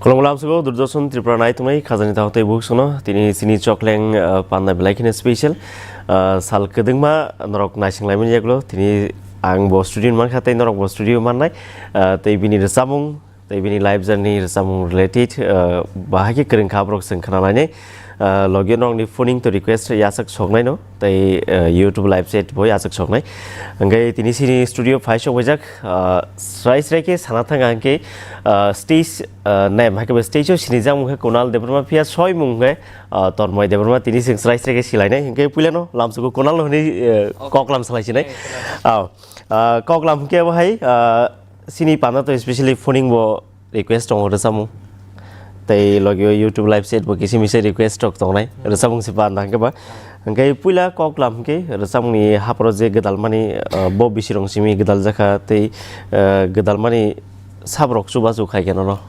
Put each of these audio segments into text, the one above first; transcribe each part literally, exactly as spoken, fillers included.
Khulumkha lamsogo Doordarshan Tripura nai tongnai khajani takhuk tei bukhuk sono tini chini chokleng, ah, panda belai kheno special, ah, sal kwdwngma norok naising laimani yagulo tini ang bo studio mankha tei norok bo studio mannai, ah, tei bini rwchapmung tei bini life journey rwchapmung related, ah, bahai khe kwrwngkha borok chwng khna lainai. Ah, logio nokni phoning to request yachak soknaino tei, ah, YouTube live chat bo yachak soknai. Hwnkhe tini chini studio phai sokbaijak, ah, srai srai khe sana thang ang khe, ah, stage, ah, name hai khe bo stage o sinijak mung khe Kunal Debbarma phiya soi mung khe, ah, Tormoi Debbarma tini chwng srai srai khe silainai. Hwnkhe puilano lamsogo Kunal hwnwi, eh, kok lam salai sinai. Okay, Kunal. Ah, ah, kok lam hwnkhe bo hai, ah, Chini panda to specially phoning bo request tongo rwchapmung. Tei logio YouTube live chat bo kisi misa request rok tongnai. Hmm. Rwchapmung se panda hwnkhe ba. Hwnkhe puila kok lam hwnkhe rwchapmungni haporo je gwdalmani, ah, bo bisirong simi gwdal jakha tei, ah, gwdalmani sabrok chubachu khai khe nono.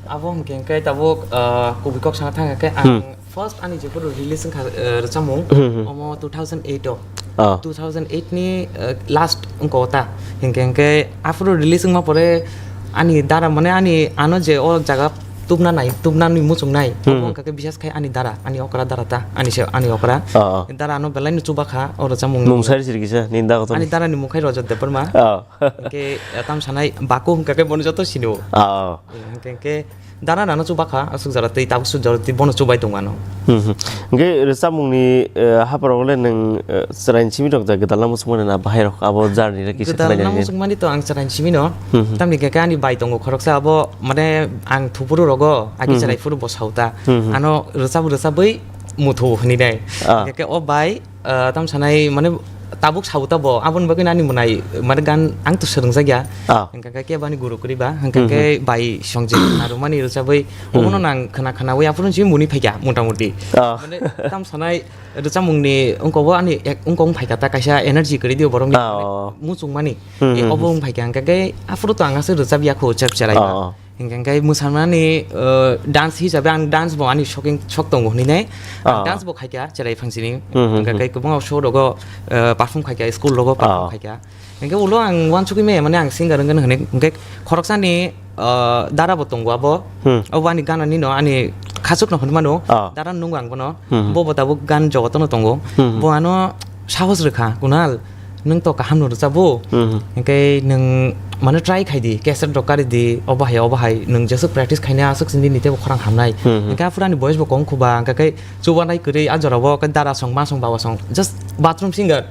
Abo hwnkhe hwnkhe tabuk, ah, kubui kok sana thang khe ang Hmm. First ani jephuru release wngkha, eh, rwchapmung, Hmm, hmm. omo two thousand eight o. Ah. Two thousand eight ni, eh, last wngkha o ta. Hinkhe, hinkhe aphuru release wngma pore ani dara mane ani ano je o jaga tubna nai, tubna ni muchung nai. Hmm. Obo wngkha khe bisas khai ani dara, ani okra dara ta, ani se, ani okra. Ah, ah. Dara ano belai no chuba kha o rwchapmung. Mung sari siri kisa, nini da kotor. Ani dara ni mung khai Rajat Debbarma. Ah. Hinkhe, eh, tam sanai Baku wngkha khe bono joto sini o. Ah, ah. Hinkhe, hinkhe Dara nano chuba kha, aswk jora tei tabuk swk jora tei bono chubai tongo ano. Hmm, hmm. Hwnkhe rwchapmungni, eh, hapharo le nwng, eh, chwraini simi rok da gwdalna muchungmani na bahai rok abo journey le kisa khlai nai. Gwdalna muchungmani to ang chwraini simi no. Hmm, hmm. Tamni khe ani bai tongo khoroksa abo mane ang thupuru rogo agi Hmm, hmm. chwrai phuru bo sauta. Hmm, hmm. Ano rwchap rwchapwi muthu hwnwi nai. Ah. Hwnkhe o bai Ah, tam sanai, mane, tabuk sabo tabo, aboni bagwi ani mwnai, mane, gan ang to swrwngjak ya. Ah. Hwnkha khe kebani guru kwrwi ba, hwnkha Hmm, khe hmm. bai Songjit narwkmani rwchabwi, Hmm. obono nang khna khnawi aphuru simi muni phaikha, mota moti. Ah. Mane, tam sanai, rwchapmungni wngkok bo ani ek, wngkok wng phaikha ta kaisa energy kwrwi dio borokni, Ah, mane, oh. muchungmani. Hmm, E, hmm, obo hmm. wng phaikha, hwnkha khe aphuru to ang aswk rwchap ya kho, chep cherai ba. Ah, oh. Hingkha khe mwsamani, uh, dance hisabe ang dance bo ani soking sok tongo hinwi nai. Ang Ah. dance bo khaikha cherai phangsini. Hmm, hmm, Hingkha hmm. khe kwbangma show rogo, uh, perform khaikha, school rogo perform Ah. khaikha. Hingkhe ulo ang uansugui maya mani ang singer wngkha hinwi. Hingkhe khoroksani, uh, dara bo tongo abo. Hmm. Abo ani gana nino ani khachukno hwnwi mano. Ah. Dara nungo ang bono. Hmm, hmm. Bo bo tabuk gan jogotono tongo. Hmm, hmm. Bo ano sahos rwkha, Kunal, nwng to kaham no rwchabo. Mhm. Hingke nwng mane try khai di, cassette rok kari di, obo hai, obo hai, nwng jesuk practice khaina aswk sindi ni tebo khorang hamnai. Mhm. Hingke aphuru ani boyes bo kong khuba, hingke khe chubanai kwrwi a jora o khe dara song, ma song, baba song, just bathroom singer.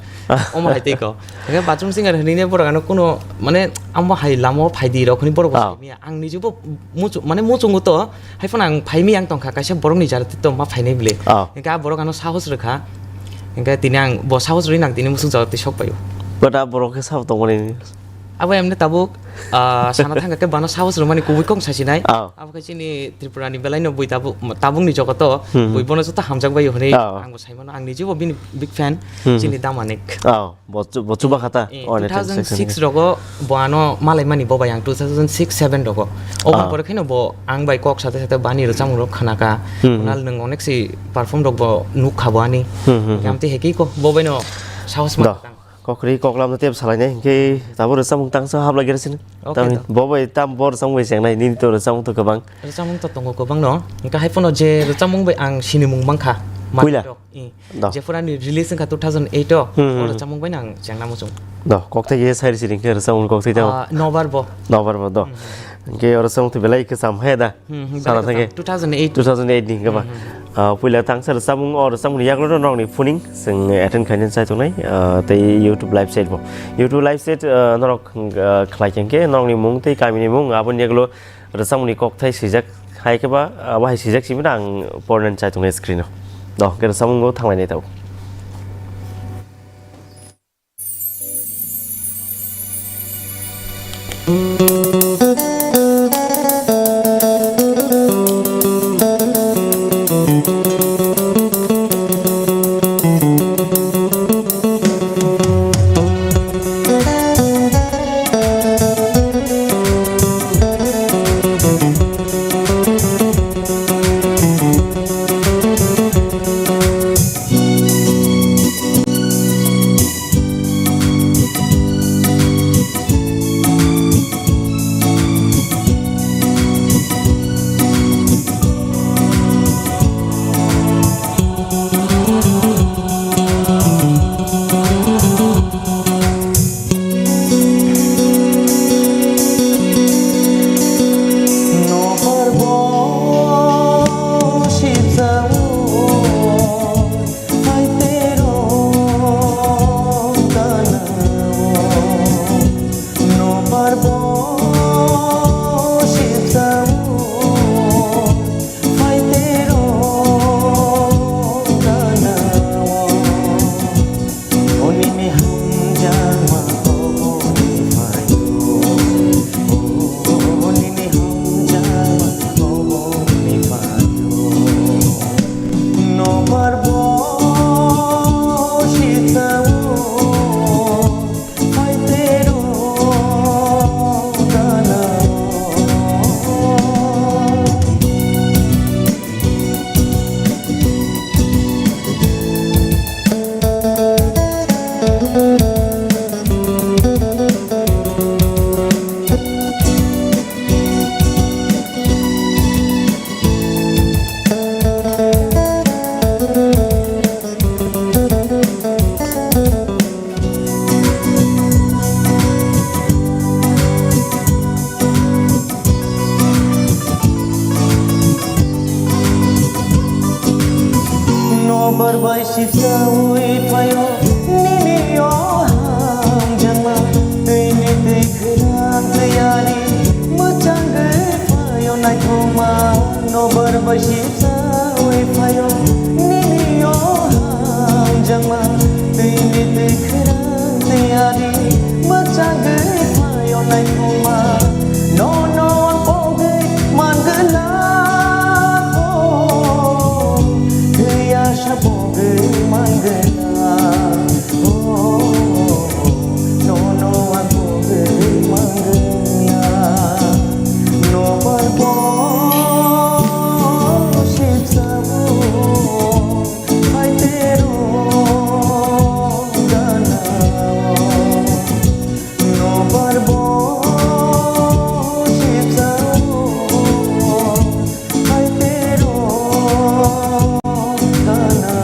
Omo hai tei ko. Hingke bathroom singer hinui ne borok ano kuno mane amo hai lama o phai di rok hinui borok bo Ah. sai manya. Ang niji bo muchu-, mane muchungo to, hai phano ang phai mi ang tongkha, kaisa borok ni jara tei to ma phainai bile. Ah. Hingke a borok ano sahos rwkha. Hingke tini ang bo sahos rwui nang tini musuk jora tei sok paio. But a borok khe sabo tongmani. Abo emne tabuk, ah, sana thangkha khe bana sahos rwmani kubui kok sasinai. Ah. Abo khe chini Tripura ni belai no bui tabuk, tabuk ni jogoto Hmm. bui bono joto hamjak baio hinui Ah. ang bo sai mano. Ang niji bo bini big fan, Hmm. chini Damanik. Ah. Bo chu-, bo chuba kha ta? Eh, Oh, two thousand six rogo bo ano malai mani bo bai ang two thousand six seven rogo. Oboni Ah. pore kheno bo ang bai kok sate sate bani rwchapmung rok khana kha. Hmm, hmm. Kunal nwng onek si perform rok bo nuk kha bo ani. Hmm, hmm, hmm. Hingke amtwi hekei ko bo bai no sahos ma Da. tang. Kokri koklam no tep salai nai hingke tabo rwchapmung tangsa habla gera sini. Okay, Tamni da. bo bai tam bo rwchapmung bai chengnai nini to rwchapmung to kwbang. Rwchapmung to tongo kwbang no. Hingke hai phano je rwchapmung bai ang sinimung mang kha. Puila? Manwi rok. I. Da. Jephuru ani release wngkha two thousand eight o, Hmm, hmm, o hmm. rwchapmung bai nang chengna muchung. Da, kokthai khe sai risi ringkhe rwchapmung kokthai tamo. Ah, Nobar bo. Nobar bo, da. Hmm, hmm, hmm. Hingke o rwchapmung to belai khe cham hai da. Hmm, hmm, Sana belai thangkhe. Two thousand eight. Two thousand eight ni hingke ba. Hmm, hmm, hmm. Ah, puila tangsa rwchapmung, o rwchapmung ni yagulo norok ni phoning chwng attend khaina chai tongnai, ah, tei YouTube live chat bo. YouTube live chat, ah, norok, ah, khlai khe hingke norok ni mung tei kami ni mung aboni yagulo Rwchapmungni kokthai swijak hai khe ba, abo hai swijak simi ang pornani chai tongnai screen-o. Do, hwnkhe rwchapmungo thanglainai tabuk. Sawi phaio nini o hamjakma, twi ni twi khwrang twi ari mwchangwi phaio naithokma, nobar bai sip sawi phaio nini o hamjakma, twi ni twi khwrang twi ari mwchangwi phaio naithokma, nono ang pogwi mangwla o, twi asa pogwi mangwla. Oh, nono ang pogwi mangwla. Nobar bo sip sawi phaitero gana. Nobar bo sip sawi phaitero gana.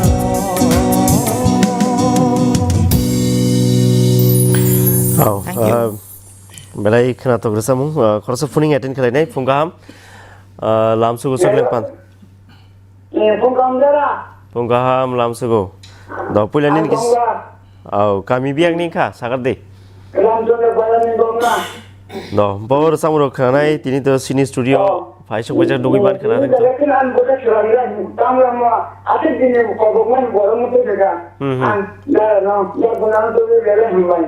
Oh, Thank you. Uh, belai khwnathok rwchapmung, uh, khoroksa phuning attend khlainai, phung kaham, uh, lamsugo choklen pan. Eh, phung kaham dara. Phung kaham lamsugo. Do puila nini kis-, Phung kaham. Au, kami biak ni kha, sakar de. Ramchandra Bala ni gomna. Do, bor samro khanai, tini to sini studio, Oh. Phai sok baijak dugui ban khana Ni nang to. Kala kin an boda khwlangya, tam lama, ate dini kobok man boro mutu dega. Hmm, hmm. An, da, no, da, guna to bele hambai.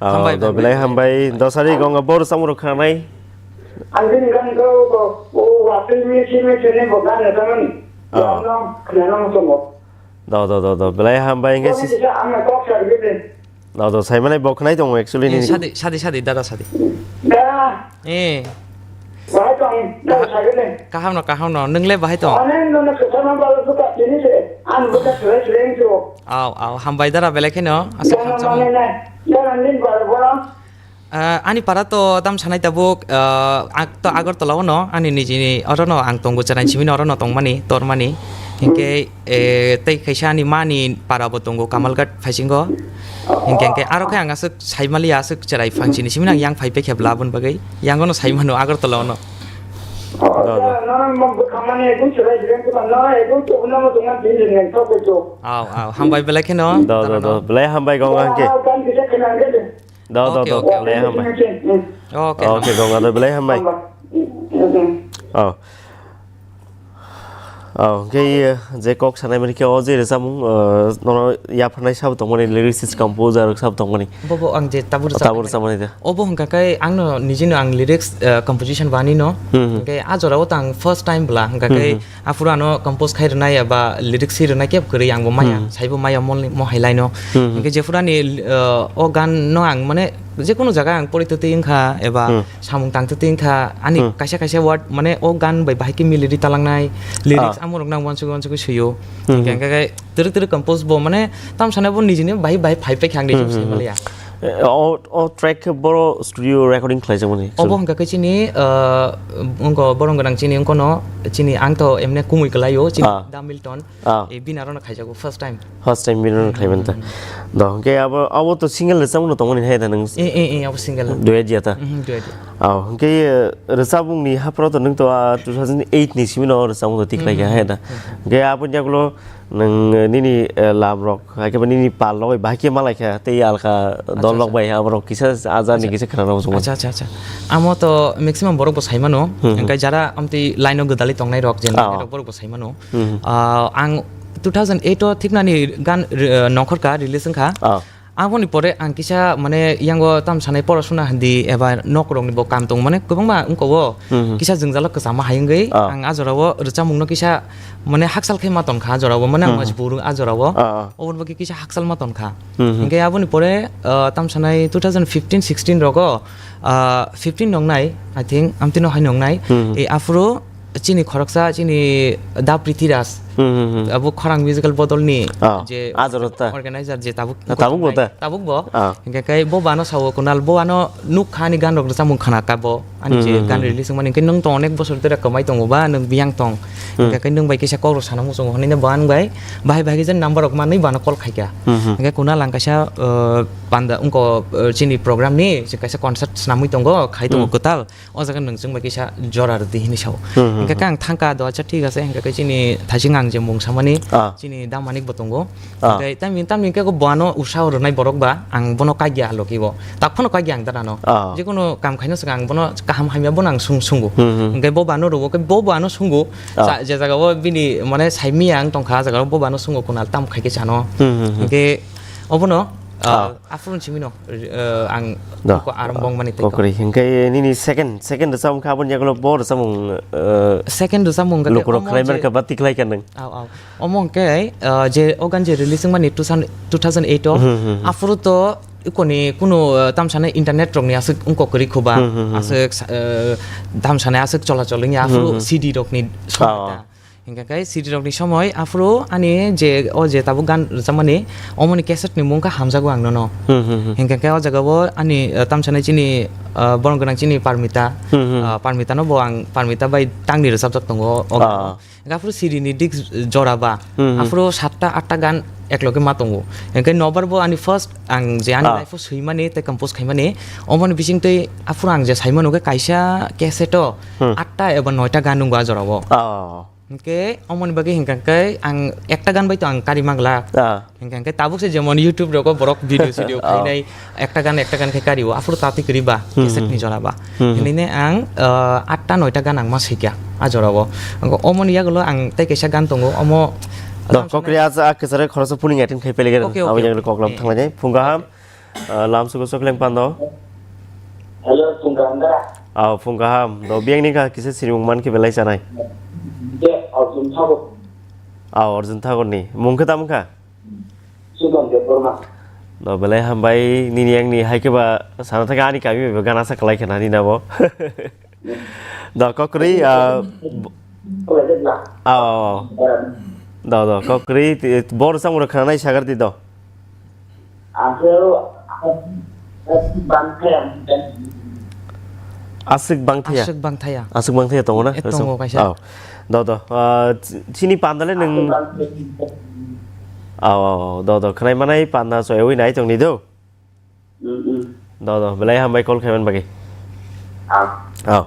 Oh, Hambai, do, hambai, belai hambai. Hambai. Dosari gonga bor samro khanai. Ang bini gan ko, ko, o, wa, pe, mi, si, mi, si, ni, bo, gan, na, taman. Oh. Yang, no, khna, no, so, mo. Do, do, do, do. Belai hambai, hingke Ko, si ni, sa, ang, na, kok, sa, gede. Do, do, sai mane bo khnai tongo, actually, Eh, ni. Sadi, sadi, sadi, dada, sadi. Da. Eh. Bahai tong, da, sa, gede. Kaham no, kaham no. Nung le bahai tong? Ane, no, no, sa, ma, ba, lo, su, ka, sini, se. Ang, bo, ka, sere, sere, su. Au, au, hambai dara belai kheno. Asa Jana kham mane samung. Na, jana nin bar bora. Ah, ani para to tam sanai tabuk, ah, ak-, to Agartala ono, ani nijini orono ang tongo, chwrai simi orono tongmani, tormani. Hinkhe, eh, tei kaisa ani mani para bo tongo, Kamalghat phaisingo. Hinkhe, hinkhe aro khe ang aswk saimali, aswk chwrai phangsini simi nang yang phai pekhe bla aboni bagwi. Yang ono saimano Agartala ono. Oh, Da, da. Da, no, no, mo, khamani ekdom chwrai simi, no, ekdom chwrai simi, no, mo, tongma din din, tok, tok. Au, au, hambai belai kheno, Da, da, darano. Da, belai hambai gong hangke. Kan bisa kenal, kan? Do, do, Okay, do, okay, belai okay. Hambai. Mm. Okay, Okay, hambai. Gong, ado belai hambai. Hambai. Mm, mm, mm. Oh. Oh, hingke, eh, je kok sanai mani khe o je rwchapmung, eh, nono yapharnai sabo tongmani, lyricist, composer sabo tongmani. Bobo ang je tabur Tabur rwchapmani. Rwchapmani da. Obo hingka khe angno nijino ang lyrics, eh, composition bani no. Hmm, hmm. Hingke a jora o tang first time bwla hingka khe Hmm, hmm. Aphuru ano compose khai rwnai eba lyrics si rwnai kebo kwrwi, ang bo maya, Hmm. saibo maya mol-, mo hai laino. Hmm. Hinkhe jephuru ani, uh, o gan no ang mane jekunu jaga ang pori twtwi wngkha eba Hmm. samung tang twtwi wngkha, ani Hmm. kaisa kaisa word mane o gan bai bahai khe melody talangnai, lyrics Ah. amorok nang wansugwi wansugwi suyo. Hmm. Hinkhe, hinkhe twrwk twrwk compose bo mane tam sana bo nijini bahai bahai phai paikha ang Hmm, nijini hmm, hmm. saimaliya. Eh, o, o track khe boro studio recording khlaijakmani? Obo hwnkha khe chini, uh, wngkha borong gwnang chini wngkhano, chini ang to emne kumui kwlaio, chini Ah. Da Milton, Ah. eh, bini arono khaijago first time. First time bini arono khlaimani ta. Hmm. Do, hwnkhe abo, abo to single rwchapmano tongmani hai da nwng? Eh, eh, eh, abo single. Duet ya ta? Mhm, duet ya. Oh, hwnkhe, eh, rwchapmungni haphro to nwng to, ah, two thousand eight ni simi no rwchapmung to tikhlai kha Hmm, hai da? Hmm. Hwnkhe aboni yagulo Nwng, eh, nini, eh, lam rok, hai khe bo nini pal rok bai bahai khe malai kha, tei alka Acha, dol rok acha. Bai aborok kisa aja ni Acha. Kisa khwna rok chwng. Acha, acha, acha. Amo to maximum borok bo sai mano, Hmm, hmm. Hwnkhe jara amtwi line o gwdalwi tongnai rok, je Ah, nai oh. Rok borok bo sai mano. Hmm, hmm. Ah, ang two thousand eight o thiknani gan, eh, nongkhor ka release wngkha. Ah. Aboni pore ang kisa, mane, yango tam sanai porasuna hindi eba nok rokni bo kam tong, mane, kwbangma wngko o. Hmm, hmm. Kisa jwngjalo kwchama hai wngwi Ah. Ang a jorao rwchapmungno kisa, mane, haksal khe ma tonkha a jorao, mane, ang Hmm, hmm. Majbur a jorao. Ah, ah. Oboni bagwi kisa haksal ma tonkha. Hmm, hmm. Hinkhe aboni pore, ah, tam sanai two thousand fifteen sixteen rogo, ah, fifteen nongnai, I think, amtwino hai nongnai. Hmm, hmm. E aphuru chini khoroksa, chini Da Prithiraj. Hmm, hmm, hmm. Abo khorang musical bodolni Ah, je a jorao ta? Organizer je tabuk Ah, tabuk bo ta? Tabuk bo. Ah. Hinkhe kai bo bano sao Kunal, bo ano nuk kha ani gan rok rwchapmung khna ka bo. Ani Hmm, je hmm, gan hmm. Release wngmani hinkhe nwng to onek bosor dera kwmai tongo ba, nwng biyang tong. Hmm. Hinkhe kai nwng bai kisa kok rok sana muchungo hwnwi bo ang bai bahai bahai khe je number rok manwi bano call khaikha. Hmm, hmm. Hinkhe Kunal ang kaisa, uh, panda wngko, uh, chini program ni je kaisa concert swnamwi tongo, khai tongo Hmm. Kwtal. O jaga nwng chwng bai kisa jora rwdi hinwi sao. Hmm, hmm, Hinkhe hmm. Khe ang thangka do, acha thik ase, hinkhe kai chini thaising ang je mung samani, Ah. chini Damanik bo tongo. Ah. Hingke tamni, tamni hingke bo ano usaho rwnai borok ba, ang bono kagya loki bo. Tak phano kagya ang dana no. Ah. Jekunu kam khaino swkang ang bono kaham hamya bono ang sung-, sungo. Hmm, hmm. Hingke bo bano rwo, ke bo bano sungo. Ah. Sa-, je jaga o bini mane saimiya ang tongkha, jaga o bo bano sungo kunal tam khaike sano. Hmm, hmm, hmm. Hingke obono, ah, Ah. Aphuru simi no, eh, ang Da. ko arang bong mani tei ko. Kokri. Hingke nini second, second rwchapmung kha, aboni yagulo bo rwchapmung, eh, Second rwchapmung khe lukurok omo khlai je, man kha ba tiklai kha nang. Au, au. Omo hingke, eh, je o gan je release wngmani two thousand, two thousand eight o, Hmm, hmm, hmm. Aphuru to ikoni kunu, eh, tamsane internet rokni aswk wngkok kwrwi khuba. Hmm, hmm, hmm. Aswk sa-, eh, tamsane aswk chola choli wngya, aphuru Hmm, hmm. C D rokni somoi Ah. ta. Hingke khe C D rokni somoi, aphuru ani je, o je tabuk gan rwchapmani, omoni cassette ni mung khe hamjago ang nono. Hmm, hmm, hmm. Hingke khe o jaga o ani, eh, tamsane chini, eh, borok gwnang chini Parmita, Hmm, hmm. eh, Parmita no bo ang, Parmita bai tangni rwchapjak tongo o Ah. gan o. Hingke aphuru C D ni disc jora ba, Hmm, hmm. aphuru satta atta gan ekloge ma tongo. Hingke nobar bo ani first ang je ani Ah. life o swimani tei compose khaimani, omoni bising twi aphuru ang je saimano khe kaisa cassette o Hmm. atta eba noita gan nungo a jora o. Ah. Hingke omoni bagwi hingka khe ang ekta gan bai to ang kari mangla. Ah. Hingka khe tabuk se jemon YouTube rogo borok video, video Ah. khainai ekta gan, ekta gan khe kari o. Aphuru tati kwrwi ba, Hmm, cassette hmm. ni jora ba. Hmm, hmm. Hinine ang, eh, atta noita gan ang ma swikha a jora o. Ang omoni yagulo ang tei kaisa gan tongo, omo Do, kokri aja a kwcharo khoroksa phuning attend khai pele gero. Okay, okay, Abo okay. yagulo koklam Eh, thanglai nai. Phung kaham. Ah, lam sugo sokleng pando. Hello, Phung kaham da? Aw, Phung kaham. Do biyang ni kha kisa sirimung man khe belai chanai. Je, Arjun Thakur. Aw, Arjun Thakur ni. Mung khe tamo kha? Sudan Debbarma. Do belai hambai nini yang ni hai khe ba sana thaka ani kami be gana sa kalai khe nani na bo. Do kokri, ah, b-, Kolaijak na? Aw, aw, aw. Baram. Do, do, kokri, ti-, bor samung rok khanai sagar di do. Ang khe aro, ang, ang bang khe ang. Aswk bang thaya? Aswk bang thaya. Aswk bang thaya tongo na? Eh, tongo kaisa. Aw. Do, do. Ah, ch-, chini panda le nwng Aswk bang thaya. Aw, aw, aw. Do, do. Khnai manai panda so ewi nai tong ni do. Mm, mm. Do, do, belai hambai call khaiman bagwi. Ah. Aw.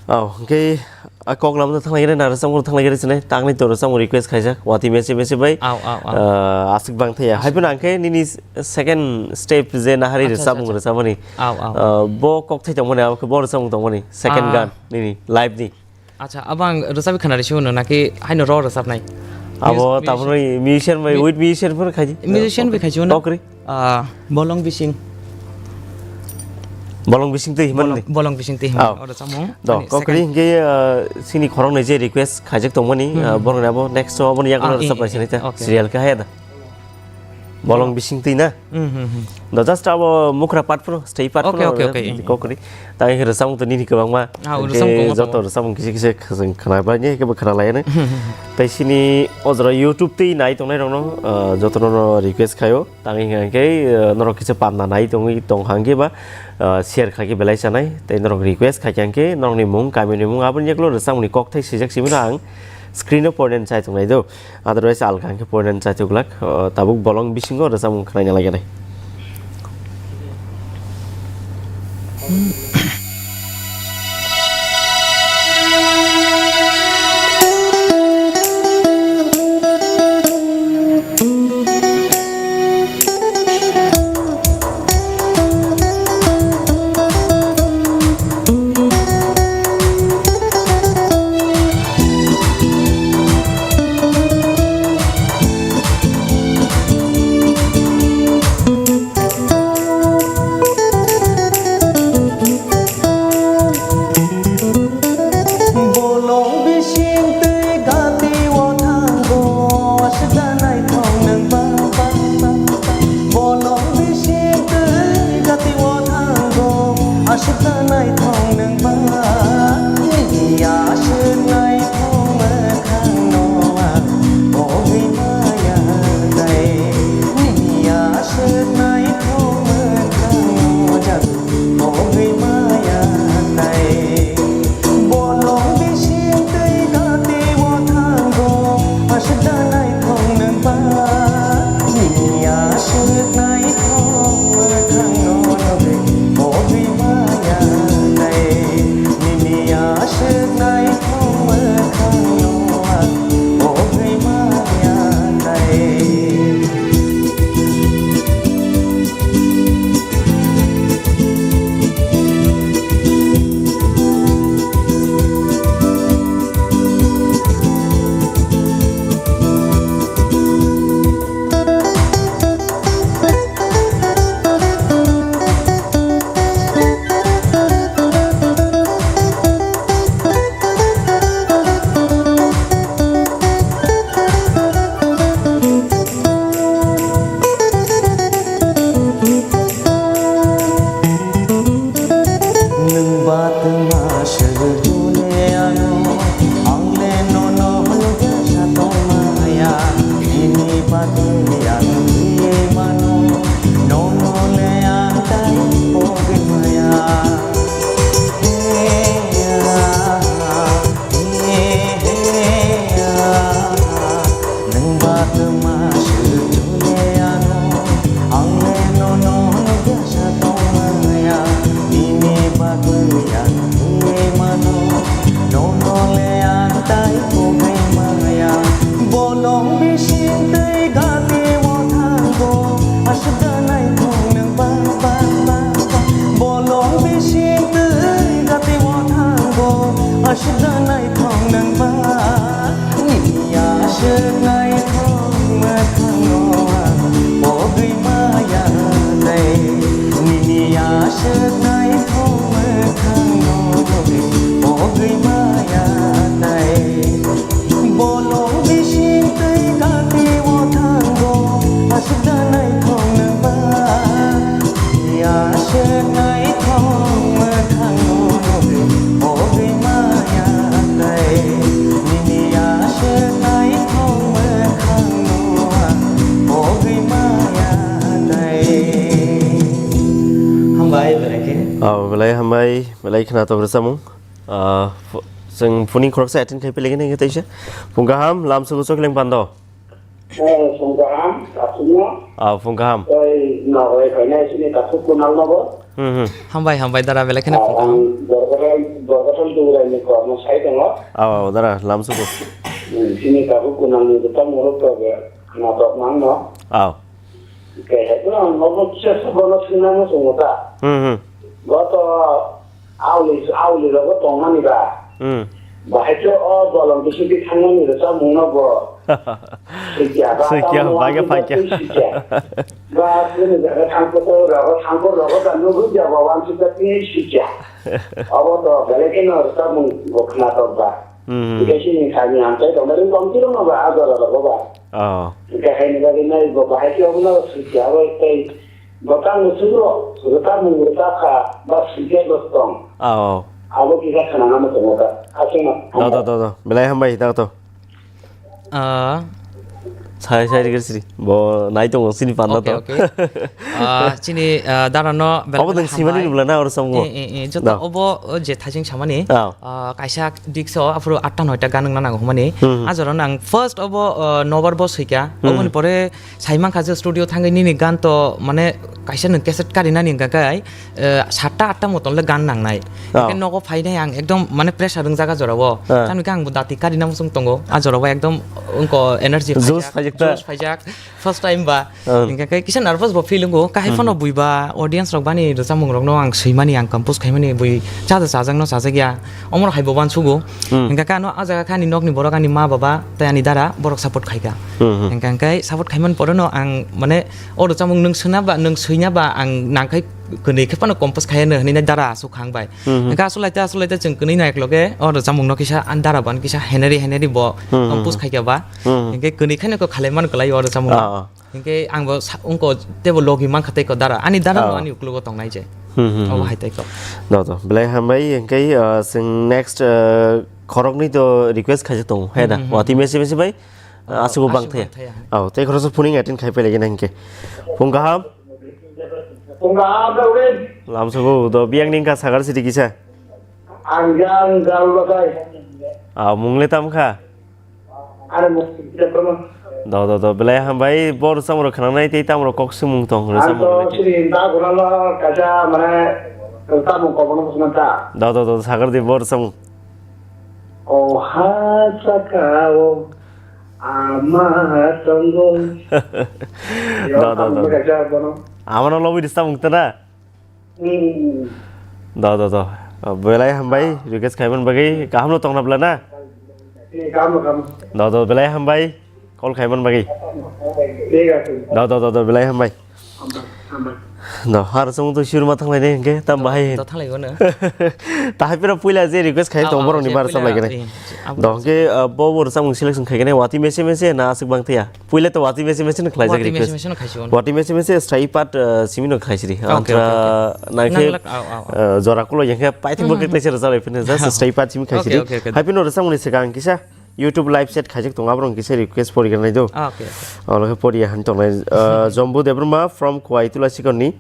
Aw, hwnkhe a kok lamno thanglai gere, na rwchapmung thanglai gere sini, tangni to rwchapmung request khaijak, wati mese mese bai. Aw, aw, aw. Ah, aswk bang thaya. Aswk. Hai phano ang khe nini second step je nahari Acha, acha, rwchapmung acha. Rwchapmani. Aw, aw. Ah, bo kok thai tongmani, abo khe bo rwchapmung tongmani, second Ah. Gan nini, live ni. Acha, abo ang rwchapwi khna risi hwno, naki haino ro rwchapnai? Abo Mus-, mus-, tabukni musician bai, mi-, with musician phano khaidi. Musician bai khaisi hwno? Kokri? Ah, Bolong Bising. Bolong Bising twi himani? Bolong, Bolong Bising twi himani. Oh. Oro chamung. Do, ani kokri second. Hingke, ah, sini khoroknwi je request khaijak tongmani, Hmm. Ah, borokni abo next o aboni yakono Ah, rwchap eh, bai eh, sinai ta. Okay. Serial khe haya da? Bolong Bolong. Bising twi na? Hmm, hmm, hmm. Do just abo mukra part phano, stay part Okay, phano, okay, okay. Kokri. Tang hingke rwchapmung to nini kwbangma. Ah, hingke rwchapmung kwbangma joto tongo. Rwchapmung kisa kisa khwchwng khwna bai ni hingke bo khwna lai ani. Hmm, hmm, hmm. Tai sini o jora YouTube twi nai tongnai rokno, ah, jotono no request khaio. Tang hingke hingke, ah, norok kisa panda nai tongwi tong hangke ba, ah, share khaikhe belai chanai. Tai norok request khaikhe hingke norokni mung, kamini mung, aboni yakulo rwchapmungni kokthai swijak simi no ang screen o poinani chai tongnai do. Otherwise, alka hingke poinani chai tuglak, o, tabuk bolong bisingo rwchapmung khwnaina lagenai. Oh, belai hambai, belai khwnatok rwchapmung. Ah, ph-, chwng phone khoroksa attend khai phailai gini, teisa. Phung kaham, lamsugo chokling pando. Eh, phung kaham, kasumno. Ah, phung kaham. Oi, no, oi, khaina sini kasuk kunal nogo. Hmm, hmm. Hambai, hambai, dara belai kheno phung kaham. Ang Borkothol, Borkothol Dugraini kormo sai tongo. Ah, ah, dara, lamsugo. Hmm, sini kasuk kunal ni duta muruk toge, khwnatok mangno. Ah. Kaya kuna nogo kisa sabono sinna mo sungo ta. Hmm, hmm. Goto auli, auli rogo tongmani ba. Hmm. Bahai khe o bolong bisingtwi thangmani rwchapmungno bo. Sikya ba. Sikya, tamo bagya wangkhe paikya. Sikya. Ba, kunu jaga thangkho to rogo, thangkho rogo ta nugwi ja ba, wansukya tini sikya. Abo to belai kheno rwchapmung bo khwnatok ba. Hmm. Khe sini thani ang tai tongmani tongtiro no ba, a jora rogo ba. Oh. Hingke haini bagwi nai bo bahai khe obono swicha abo tei bwtang musuk rok rwchapmung rwchapkha ba swicha rok tong. Oh. Abo kisa khwnana muchungo ta. Aswkno. Do, do, do, do. Belai hambai, do, do. Ah. Sai, sai, gir siri. Bo nai tongo sini panda to. Okay, okay. Ah, chini, ah, dara no belai. Obo nwng hambai. Simani nubla na oro samgo. Eh, eh, eh, joto obo, o je thaising samani. Ah. Ah, kaisa dikso aphuru atta noita gan wngna nango hwnmani. Hmm. A jorano ang first obo, uh, nobar bo swikha. Hmm. Oboni pore saimankha je studio thangwi nini gan to mane kaisa nwng cassette karinani hwnkha khe, uh, satta atta moton le gan nangnai. Oh. Hwnkhe nogo phainai ang ekdom mane pressure wngjaga jorao. Ah. Tamni khe ang bo dati karina muchung tongo. A jorao ekdom wngko energy. Josh phaijak. Josh phaijak ta. Josh phaijak. First time ba. Ang. Hingkha khe kisa nervous bo feel wngo. Kahai phano bui ba audience rok bani rwchapmung rokno ang swimani, ang compose khaimani bui chaja chajakno chajakya. Omoro hai bo uansugo. Hmm. Hingkha khe ano ah jaga khe ani nokni borok, ani ma baba tei ani dara borok support khaikha. Hmm, hmm. Hingkha khe support khaimani pore no ang mane o rwchapmung nwng swina ba, nwng swina ba ang nangkhai kwnwi khe phano compose khaiya no hwnwi nai dara aswk kha ang bai. Hmm, hmm. Hingkha aswk lai ta, aswk lai ta chwng kwnwi nai ekloge o rwchapmung no kisa ani dara ban kisa heneri heneri bo compose khaikha ba. Hmm, hmm. Hingkhe kwnwi khe no kok khalai man kwlai o rwchapmung. Ah, ah. Hinkhe ang bo sa-, wngko teibo logi mankha tei ko dara. Ani dara no ani uklogo tongnai je. Hmm, hmm, hmm. Obo hai tei ko. Do, do. Belai hambai, hinkhe, uh, chwng next, uh, khoroknwi to request khaijak tongo, he da? Hmm, hmm, hmm. Wati mese mese bai, uh, aswk bang thaya. Aswk bang thaya. Oh, tei khoroksa phuning attend khai phailai gana hinkhe. Phung kaham? Phung kaham, Dawid. Lamsogo, do biyang ningkha sagar siri kisa. Ang jang jang batai. Ah, mung le tam kha? Are mo, Debbarma. Do, do, do, belai hambai, bo rwchapmung rok khwnangnai tei tamo rok kok swngmung tong rwchapmung rok. Ang to sini da guna lo kaisa mane rwchapmung kobono bwswk ta. Do, do, do, sagar di bo rwchapmung. O ha saka o ama tongo. Do, do, do. Kaisa bono. Amano lobwi rwchapmung ta na? Hmm. Do, do, do. Belai hambai, request khaiman bagwi. Kaham no tongna bla na? Eh, kaham, kaham. Do, do, belai hambai. Call khaiman bagwi. Thik ache. Do, do, do, do, belai hambai. Hambai, hambai. Do, har song to shuru ma thanglai ne hingke, tam bahai. Do, thanglai go na. Tahai pira puila je request khai tong borok ni bar sablai gane. Do, hingke, uh, bo bo rwchapmung selection khai gane, wati mese mese na aswk bang thaya. Puila to wati mese mese no khlaijak request. Wati mese mese no khaisi. Wati mese mese strai part, uh, simi no khlaisiri. Okay, okay, okay. Antra nangkhe, uh, jora kulo yangkhe paithak bo khe tlaisa rwchap lai phine just strai part simi khaisiri. Okay, okay, okay. Haipino rwchapmung ni swkang kisa YouTube live chat khaijak tongo, aborok kisa request pori gana nai do. Ah, okay, okay. Olo khe pori han tongnai, uh, Jombu Debbarma from Khowai Tulasikon ni,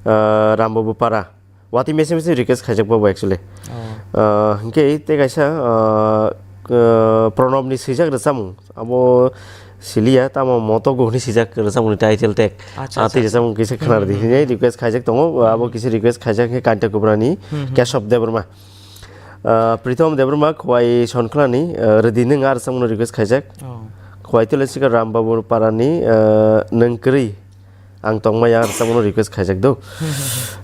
uh, Rambabu Para. Wati mese mese request khaijak babu actually. Oh. Ah, hingke tei kaisa, ah, ah, Pranab ni swijak rwchapmung. Abo siliya, tamo Motogo hwnwi swijak rwchapmung ni title tag. Acha, ah, acha, tei acha. Rwchapmung kisa khwna rwdi hinwi request khaijak tongo. Hmm. Abo kisa request khaijak khe Kanta Kubra ni, hmm, hmm, Keshav Debbarma. Ah, Pritom Debbarma Khowai Sonkhlani, ah, rwdi nwng a rwchapmung no request khaijak. Oh. Khowai Tulasikon Rambabu Para ni, ah, nwng kwrwi. Ang tongmaya rwchapmano request khaijak do.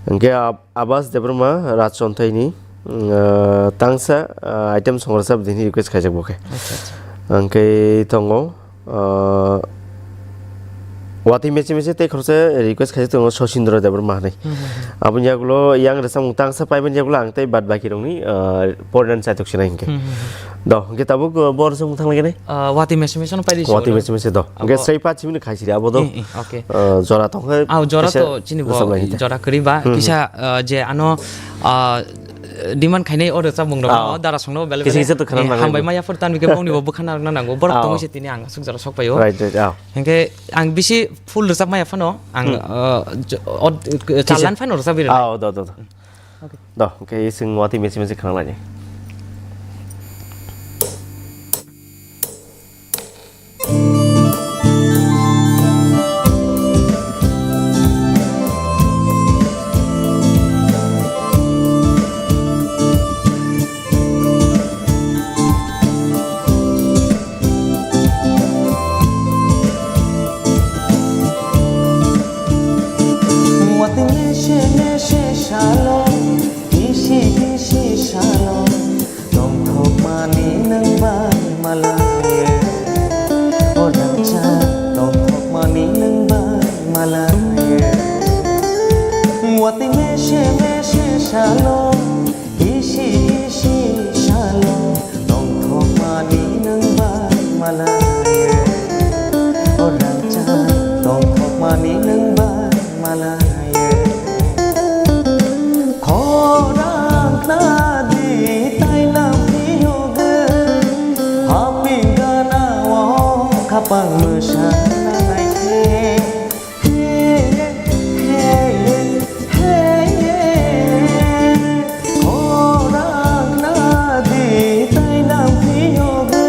Hwnkhe Ab-, Abas Debbarma Rajchonthai ni, mm, ah, tangsa, ah, item song rwchap dini request khaijak bo khe. Acha, acha. Hwnkhe tongo, ah, wati mese mese tei khoroksa request khaijak tongo Sosindra Debbarma hinwi. Hmm, hmm, hmm. Aboni yagulo yang rwchapmung tangsa paimani yagulo ang tei bad baki rokni, ah, porinan chaitok sinai hwnkhe. Hmm, hmm, hmm. Do, hwnkhe tabuk, ah, bo rwchapmung thanglaikhe nai? Ah, wati mese mese no paidi. Wati mese mese do. Hwnkhe abo sraipat simi no khaisiri abo do. Eh, eh, okay. Ah, jora tong khe. Ah, jora kaisa to chini bo rwchap lai khe. Jora kwrwi ba. Hmm, hmm. Kisa, ah, je ano, ah, demand khainai o rwchapmung rok no, ah, dara song no bele bele. Kisa kisa to khana, eh, nangnai hambai bo. Maya phuru tanwi khe bongni bo bwkhana rwna nango. Borok, ah, tongwi se tini ang aswk jora sok paio. Right, right, ah. Hwnkhe ang bisi full rwchap maya phano ang, hmm, ah, jo-, od-, kisa. Chalan phano rwchap ri. Ah, do, do, do. Do, hwnkhe chwng watwi mese mese khna lainai. Watwi mese mese salo, kisi kisi salo, tongthokmani nwng bai malaye. O rangchak, tongthokmani nwng bai malaye. Watwi mese mese salo, kisi kisi salo, tongthokmani nwng bai malaye. O rangchak, tongthokmani nwng bai malaye. Khorang khnadi tainam phiyogwi, haping gana o khapang mwsa nanai khe. Khorang nadi tainam phiyogwi,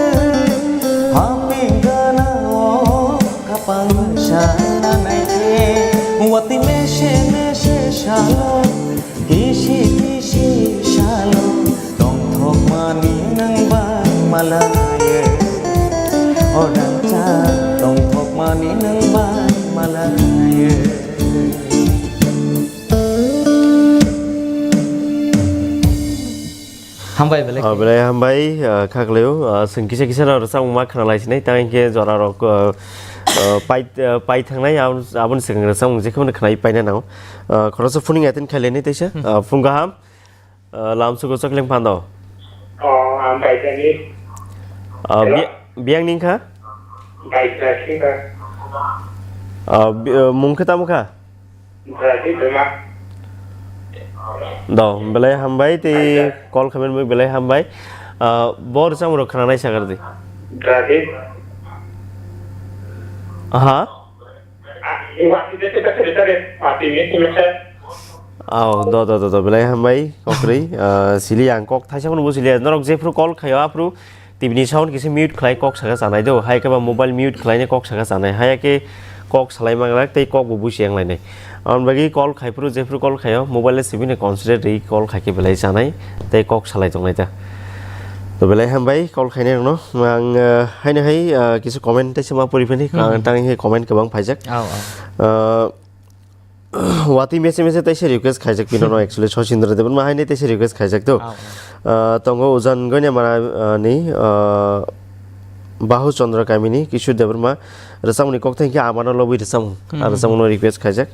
haping gana o khapang mwsa nanai khe. Watwi mese mese salo, kisi kisi salo, tongthokmani nwng bai malaye. O rangchak, tongthokmani nwng bai malaye. Hambai belai. Ah, belai hambai, ah, kha khlaio. Ah, chwng kisa kisa no rwchapmung ma khna lai sinai, tang hinkhe jora rok, ah, ah, pai, ah, pai thangnai, abon, aboni swkang rwchapmung jekhe phano khnaui paina nango. Ah, khoroksa phuning attend khai lainai teisa. Hmm. Ah, phung kaham. Ah, lamsugo chokling phando. Oh, ang Baidani. Ah, Hello? Bi-, biyang ningkha? Baidani kha. Ah, bi-, ah, mung khe tamo kha? Rajiv Dema. Do, belai hambai tei Acha. Call khaimani belai hambai. Ah, bo rwchapmung rok khna nai sakar di. Rajiv. Aha. Ah, ini waktu dia kita cerita deh, mati ini semester. Aw, do, do, do, do, belai hambai, kokrwi. Ah, sili ang kok thaisa phano bo sili. Norok jephru call khaio, aphru T V ni sound kisa mute khlai kok saka chanai do. Hai khe ba mobile mute khlaina kok saka chanai. Hai khe kok salai manglak tei kok bo busi yang lainai. Aboni bagwi call khai phuru, jephru call khaio, mobile le sibini concentrate rwi call khai khe belai chanai tei kok salai tongnai ta. To belai hambai call khainai rokno. Ang, ah, haino hai, ah, kisa comment tei sama pori phani, Hmm. ang tang he comment kwbang phaijak. Aw, aw. Ah, Watwi mese mese teisa request khaijak pino no actually Sosindra Debbarma haino teisa request khaijak to. Ah, ah. Ah, tongo Ujan Goinamara, ah, ni, ah, Bahu Chandra kamini Kishore Debbarma rwchapmungni kokthai hinkhe amano lobwi rwchapmung. Hmm, Ah, hmm, rwchapmungno request khaijak.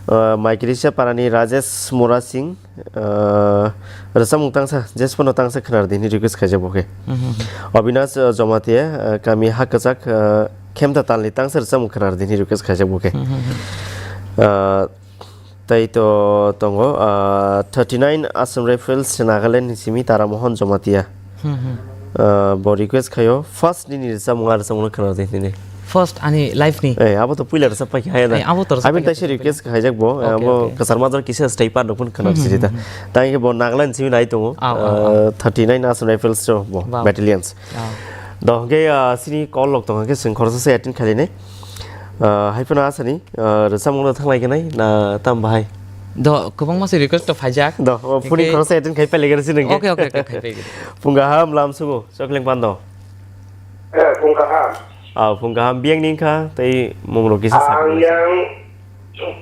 Ah, Maikirisa parani Rajesh Mura Singh, ah, rwchapmung tangsa, jesphano tangsa khwnar di hwnwi request khaijak bo khe. Hmm, hmm, hmm. Avinash, ah, Jamatia, ah, kami Hakwchak, ah, Khemta talni tangsa rwchapmung khwnar di hwnwi request khaijak bo khe. Hmm, hmm, hmm. Ah, tei to tongo, ah, thirty nine Assam Rifles Nagaland ni simi Tara Mohan Jamatia. Hmm, hmm. Ah, bo request khaio, first nini rwchapmung, a rwchapmungno khwna di nini. First ani life ni? Eh, abo to puila rwchap paikha, hai na? Eh, abo to rwchap Abini paikha, taisa rwchap request khaijak bo, okay, abo okay, okay. Kwchar major kisa stay part rokun khwna Hmm, sidi hmm, ta. hmm. Tang bo Nagaland simi nai tongo, Ah, ah, ah. ah, thirty nine Assam Rifles to bo, Wow. Battalions. Ah. Do, hwnkhe, ah, sini call log tong, hwnkhe chwng khoroksa se attend khainai. Ah, hai phano asani, ah, rwchapmungno thanglai khe nai, na tam bahai? Do, kwbangma se request to phaijak. Do, o phone ni Hwnkhe khoroksa attend khai pailai khe sini hwnkhe. Okay, okay, okay, khai paigiri. Phung kaham lamsugo, chokling pando. Eh, phung kaham. Ah, phung kaham biyang ni wngkha, tei mung rok kisa sa Ang phung yang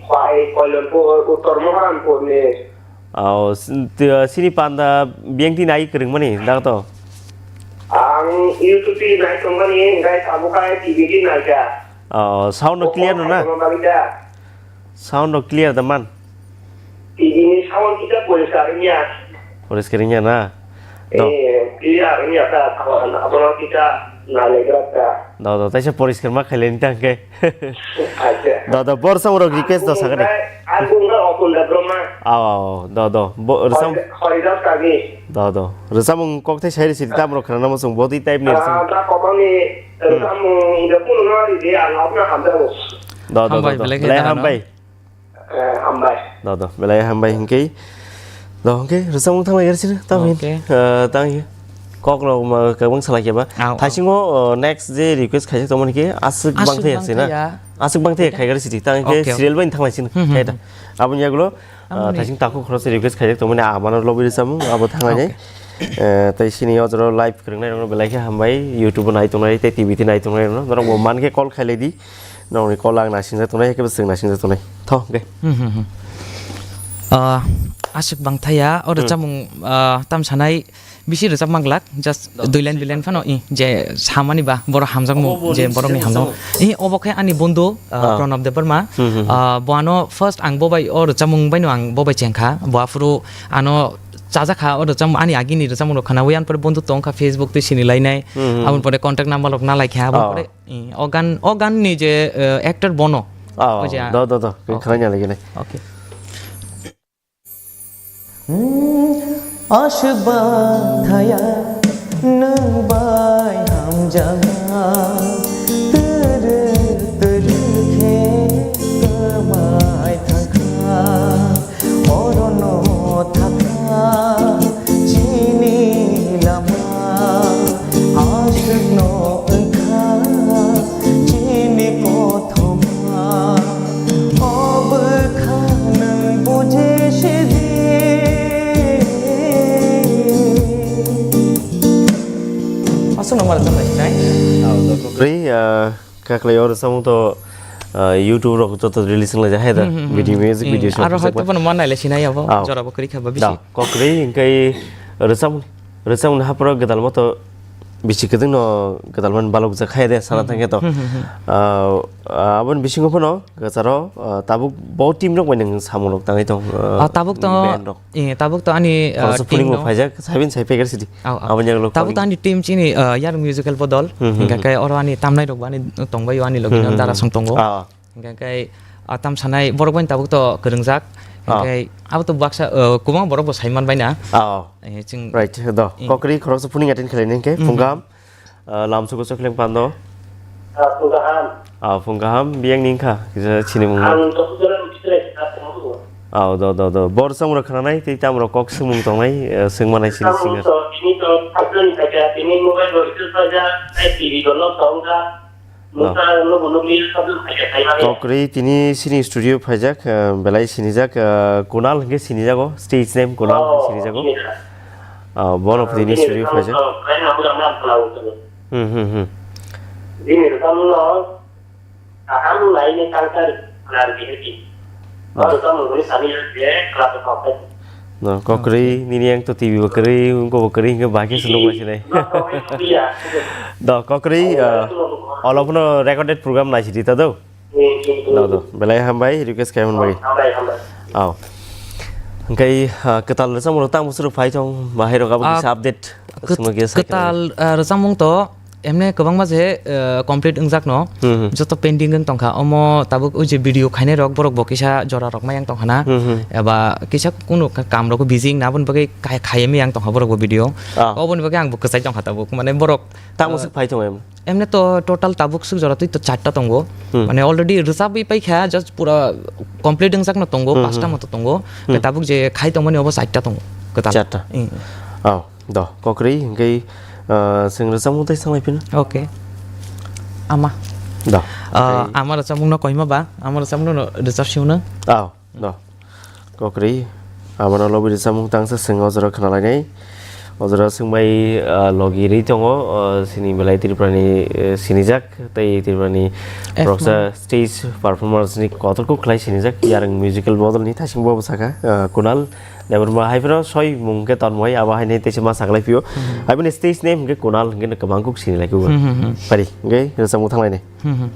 pai Koilanpur, Uttor Mohanpur ni. Aw, s-, t-, sini panda biyang tini ai kwrwngmani, dak to? Ang YouTube tini nai tongmani, hwnkhe tabuk khe T V tini naikha. Aw, sound no clear no na? Sound no clear da man? T V ni sound kisa poriskar wngya. Poriskar wngya na? Do. Eh, clear wngya ta, sound abono kisa nailaijak ta. Do, do, taisa poriskar ma khailai ni tang khe. Acha. Do, do, bor samung rok request do sakani. Ang kung na Opun Debbarma. Aw, aw, do, do. Bo, rwchap- Hori-, Horidas Kami. Do, do. Rwchapmung kokthai sai risi tam rok khana mo chwng body type ni rwchapmung. Ah, ta kokoni Hmm. rwchapmung de kunu no ri de ang apna hamjago. Do, do, do, Hambai, do. Belai khe Belai dano. hambai. Eh, hambai. Do, do. Belai hambai hinkhe. Do, hwnkhe rwchapmung thanglai gari sini, tamo hin. Okay. Ah, tamo hin. Kok rok ma, kabang salai keba. Au, au. Thaisingo, oh, next je request khaijak tongmani khe aswk Aswk bangthaya sina. Bangthaya. Aswk bangthaya khai gari sini. Tamo hin khe Okay, okay. serial bai thanglai sini. Hmm, hmm, Khaida. hmm. Aboni yagulo, ah, Aboni. thaising takhuk khoroksa request khaijak tongmani, ah, mano lobwi rwchapmung, abo thanglai nai. Okay. Eh, tei sini o jora live kwrwngnai rokno belai khe hambai, YouTube o nai tongnai tei T V twi nai tongnai rokno. Norok bo man khe call khailai di. Nokni call ang nasingjak tongnai, haikhe bo chwng nasingjak tongnai. Tho, hwnkhe. Hmm, hmm, hmm. Ah, aswk bangthaya, o Hmm. rwchapmung, ah, tam sanai bisi rwchap manglak, just dui line, dui line phano, i, je samani ba, borok hamjakmung, Obo bo je line borokni sijak hamjakmung. rwchapmung. I, obo khe ani bondhu, ah, Ah. Pranab Debbarma. Hmm, hmm, hmm. Ah, bo ano first ang bo bai o rwchapmung baino ang bo bai chengkha. Bo aphuru ano chajakha o rwchapmung, ani agini rwchapmung rok khwnawi, ani pore bondhu tongkha Facebook twi sini lainai. Hmm, hmm, Aboni hmm. pore contact number rok nalaikha, aboni Ah. pore I, o gan, o gan ni je, eh, actor bono. Oh, O je, do, do, do. Khe okay. khwlai ya lagi nai. Okay. Hmm, aswk bangthaya nwng bai hamjakma, twrwk twrwk khe kwmai thangkha. Orono thangkha chini lama, aswkno wngkha chini kothoma. O bwkha nwng buji sidi. Aswkno ma rwchapnai sinai? Kwrwi, ah, Kaklai o rwchapmung to, ah, YouTube rok joto release wnglaijak hai da. Hmm, hmm, hmm. Video, music Hmm, video song aro rwchapmung. Hoito bono ma nailai sinai abo, Ah. jora bo kwrwi kha ba bisi. Da, kokrwi hwnkhe rwchapmung, rwchapmung ni hapro gwdalma to bisi kwdwng no gwdalma ni balokjak hai de sana Hmm, thangkhe to. hmm, hmm, hmm. Ah, ah, aboni bisingo phano kwcharo, ah, tabuk bo team rok bai nwng samung rok tangwi tong, ah, Ah, tabuk to band rok. Eh, tabuk to ani, ah, Khoroksa team phuning bo no. Phaijak, sabin sai phaikar sidi. Au, au. Aboni yagulo Tabuk to calling. Ani team chini, ah, Yar Musical bo dol. Hmm, hmm, Hingkha hmm. Khe oro ani tamnai rok bo ani tong bai o ani logi Hmm, no hmm, Dara hmm. Song tongo. Ah, ah. Hingkha khe, ah, tam sanai borok bai tabuk to kwrwngjak. Ah. Hingkha abo to baksa, ah, kwbang borok bo sai man bai na. Ah, ah. Eh, chwng Right, do. Hmm. Kokri khoroksa phuning attend khlai nai hingkhe Hmm, hmm. Phungkam. Ah, lamsugo chokhleng pando. Ah, phung kaham. Ah, phung kaham, biyang ni wngkha, kisa sinimung. Ang Tokujora ni bisinai sa tongo. Ah, do, do, do. Bor samung rok khnanai, tei tamo rok kok swngmung tongnai, eh, swngmanai sini Samung singer. To, tini to, Tokujora ni khaikha, tini mobile bo recharge paijak, tei T V bo nok tongjak. No. Noksa nugo nukli, Tokujora ni khaikha, khaimani. Kokri tini sini studio phaijak, eh, belai sinijak, eh, Kunal hingke sinijago, stage name Kunal Oh, hingke sinijago. Sinijak. Ah, bono Ah, pwdini bini suri rwchapmung phaijak. To, belai no bwrang nam khwna wngkha. Hmm, hmm, hmm. Bini rwchapmung no kaham nai ni tangsa rwkha rwdi hwdi. Hmm. O rwchapmung ni sami je kla to kok. No, kokri, nini yang to T V bo kwrwi, wngko bo kwrwi, hingke bahai khe se nukmai sinai. No, kokri nukliya. Do, kokri, ah, olo phano recorded program nai sidi ta do. No, do. Belai hambai, request khai hwn bai. Hambai, hambai. Aw. Hingkai, ah, kwtal rwchapmung rok tamo suru phai thong, bahai rok abo Ah, kisa update. Kwt-, Sumagya sai kwtal, ah, rwchapmung to emne kwbangma je, ah, complete wngjak no. Hmm, hmm. Joto pending wng tongkha. Omo tabuk o je video khainai rok borok bo kisa jora rok mayang tongkha na. Hmm, hmm. Eba kisa kunu ka-, kam rok busy wngna aboni bagwi khai-, khai mayang tongkha borok bo video. Ah. Oboni bagwi ang bo kwchai tongkha tabuk. Mane borok, Tamo ah, swk phai tongo em? Emne to total tabuk swk jora twi to charta tongo. Hmm. Mane already rwchabwi paikha, just pura complete wngjakno tongo, Hmm, pasta hmm. Moto tongo. Hmm. Tabuk je khai tongmani obo charta tongo, kwtal. Charta. Hmm. Oh, do, kokri, hingke, ah, swng rwchapmung tei sanglai phino. Okay. Ama. Do. Ah, okay. Ama rwchapmung no koima ba, ama rwchapmung no rwchap siu no. Oh. No. Kokri, abono lobwi rwchapmung tangsa swng o jora khwnalainai. O jora swngbai, ah, logi rwi tongo, ah, sini belai Tripurani, eh, sinijak, tei Tripurani F boroksa man. Stage performance ni kotor kuk khlai sinijak, Yarwng Musical Bodol ni thasing bo bwsakha, ah, Kunal Debbarma hai phano soi mung khe tonmoi, abo haino teisa ma saklai phio. Hmm. Hai phano stage name hwnkhe Kunal hwnkhe no kwbang kuk sinilai kugo. Hmm, hmm, hmm. Pari, hwnkhe rwchapmung thanglainai. Hmm, hmm.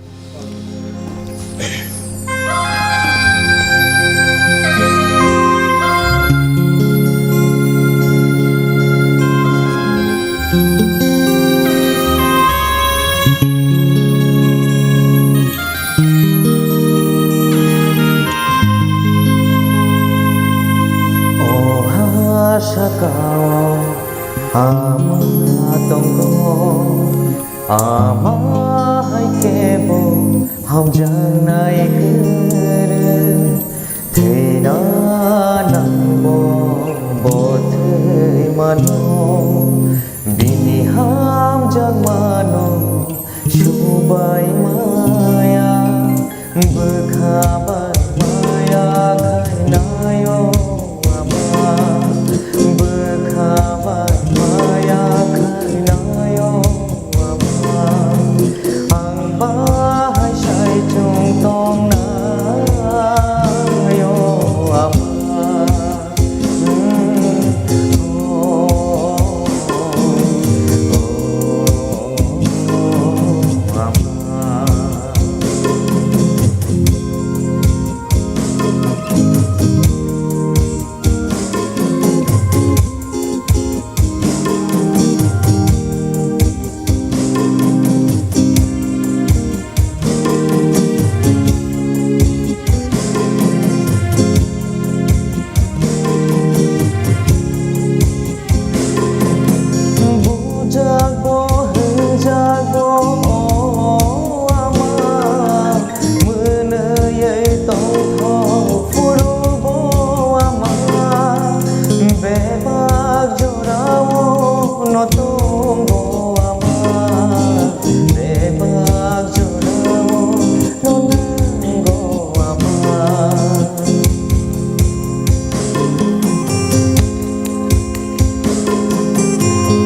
O ha sakao ama tongo. Ama hai kebo hamjaknai kwrwi, thwina nangbo Ano bini hamjakmano subai maya, bwkha bai maya khainayo ama, bwkha bai maya khainayo ama, ang bahai sai chwng tongnayo ama. Bujak bo hwnjak bo, o ama, mwnwi tongthok phuru bo ama, bebak jorao no tongo ama, bebak jorao no nango ama.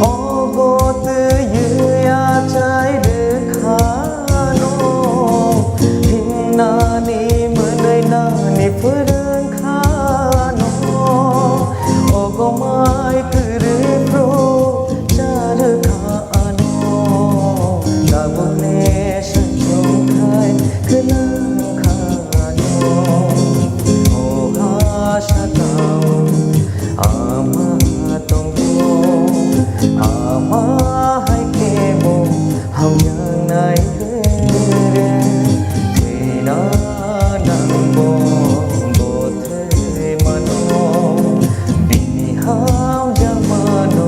Ogo twi achai rwkhano, himnani mwnwi nani phwrwngkhano, ogo mai kwrwi phru charwkha ano, tabukni saichung khai khwnangkha ano. O ha sakao ama tongo, ama hai khe bo hamya nai kwrwi, thwina nangbo bo thwi mano, bini hamjakmano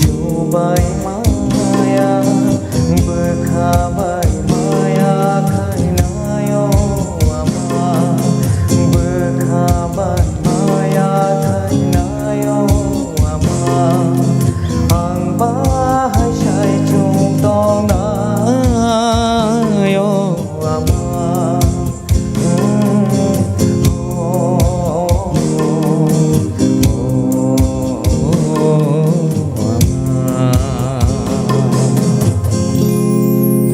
subai maya, bwkha bai maya khainayo ama, bwkha bai maya khainayo ama, ang bahai sai chwng tongnayo ama.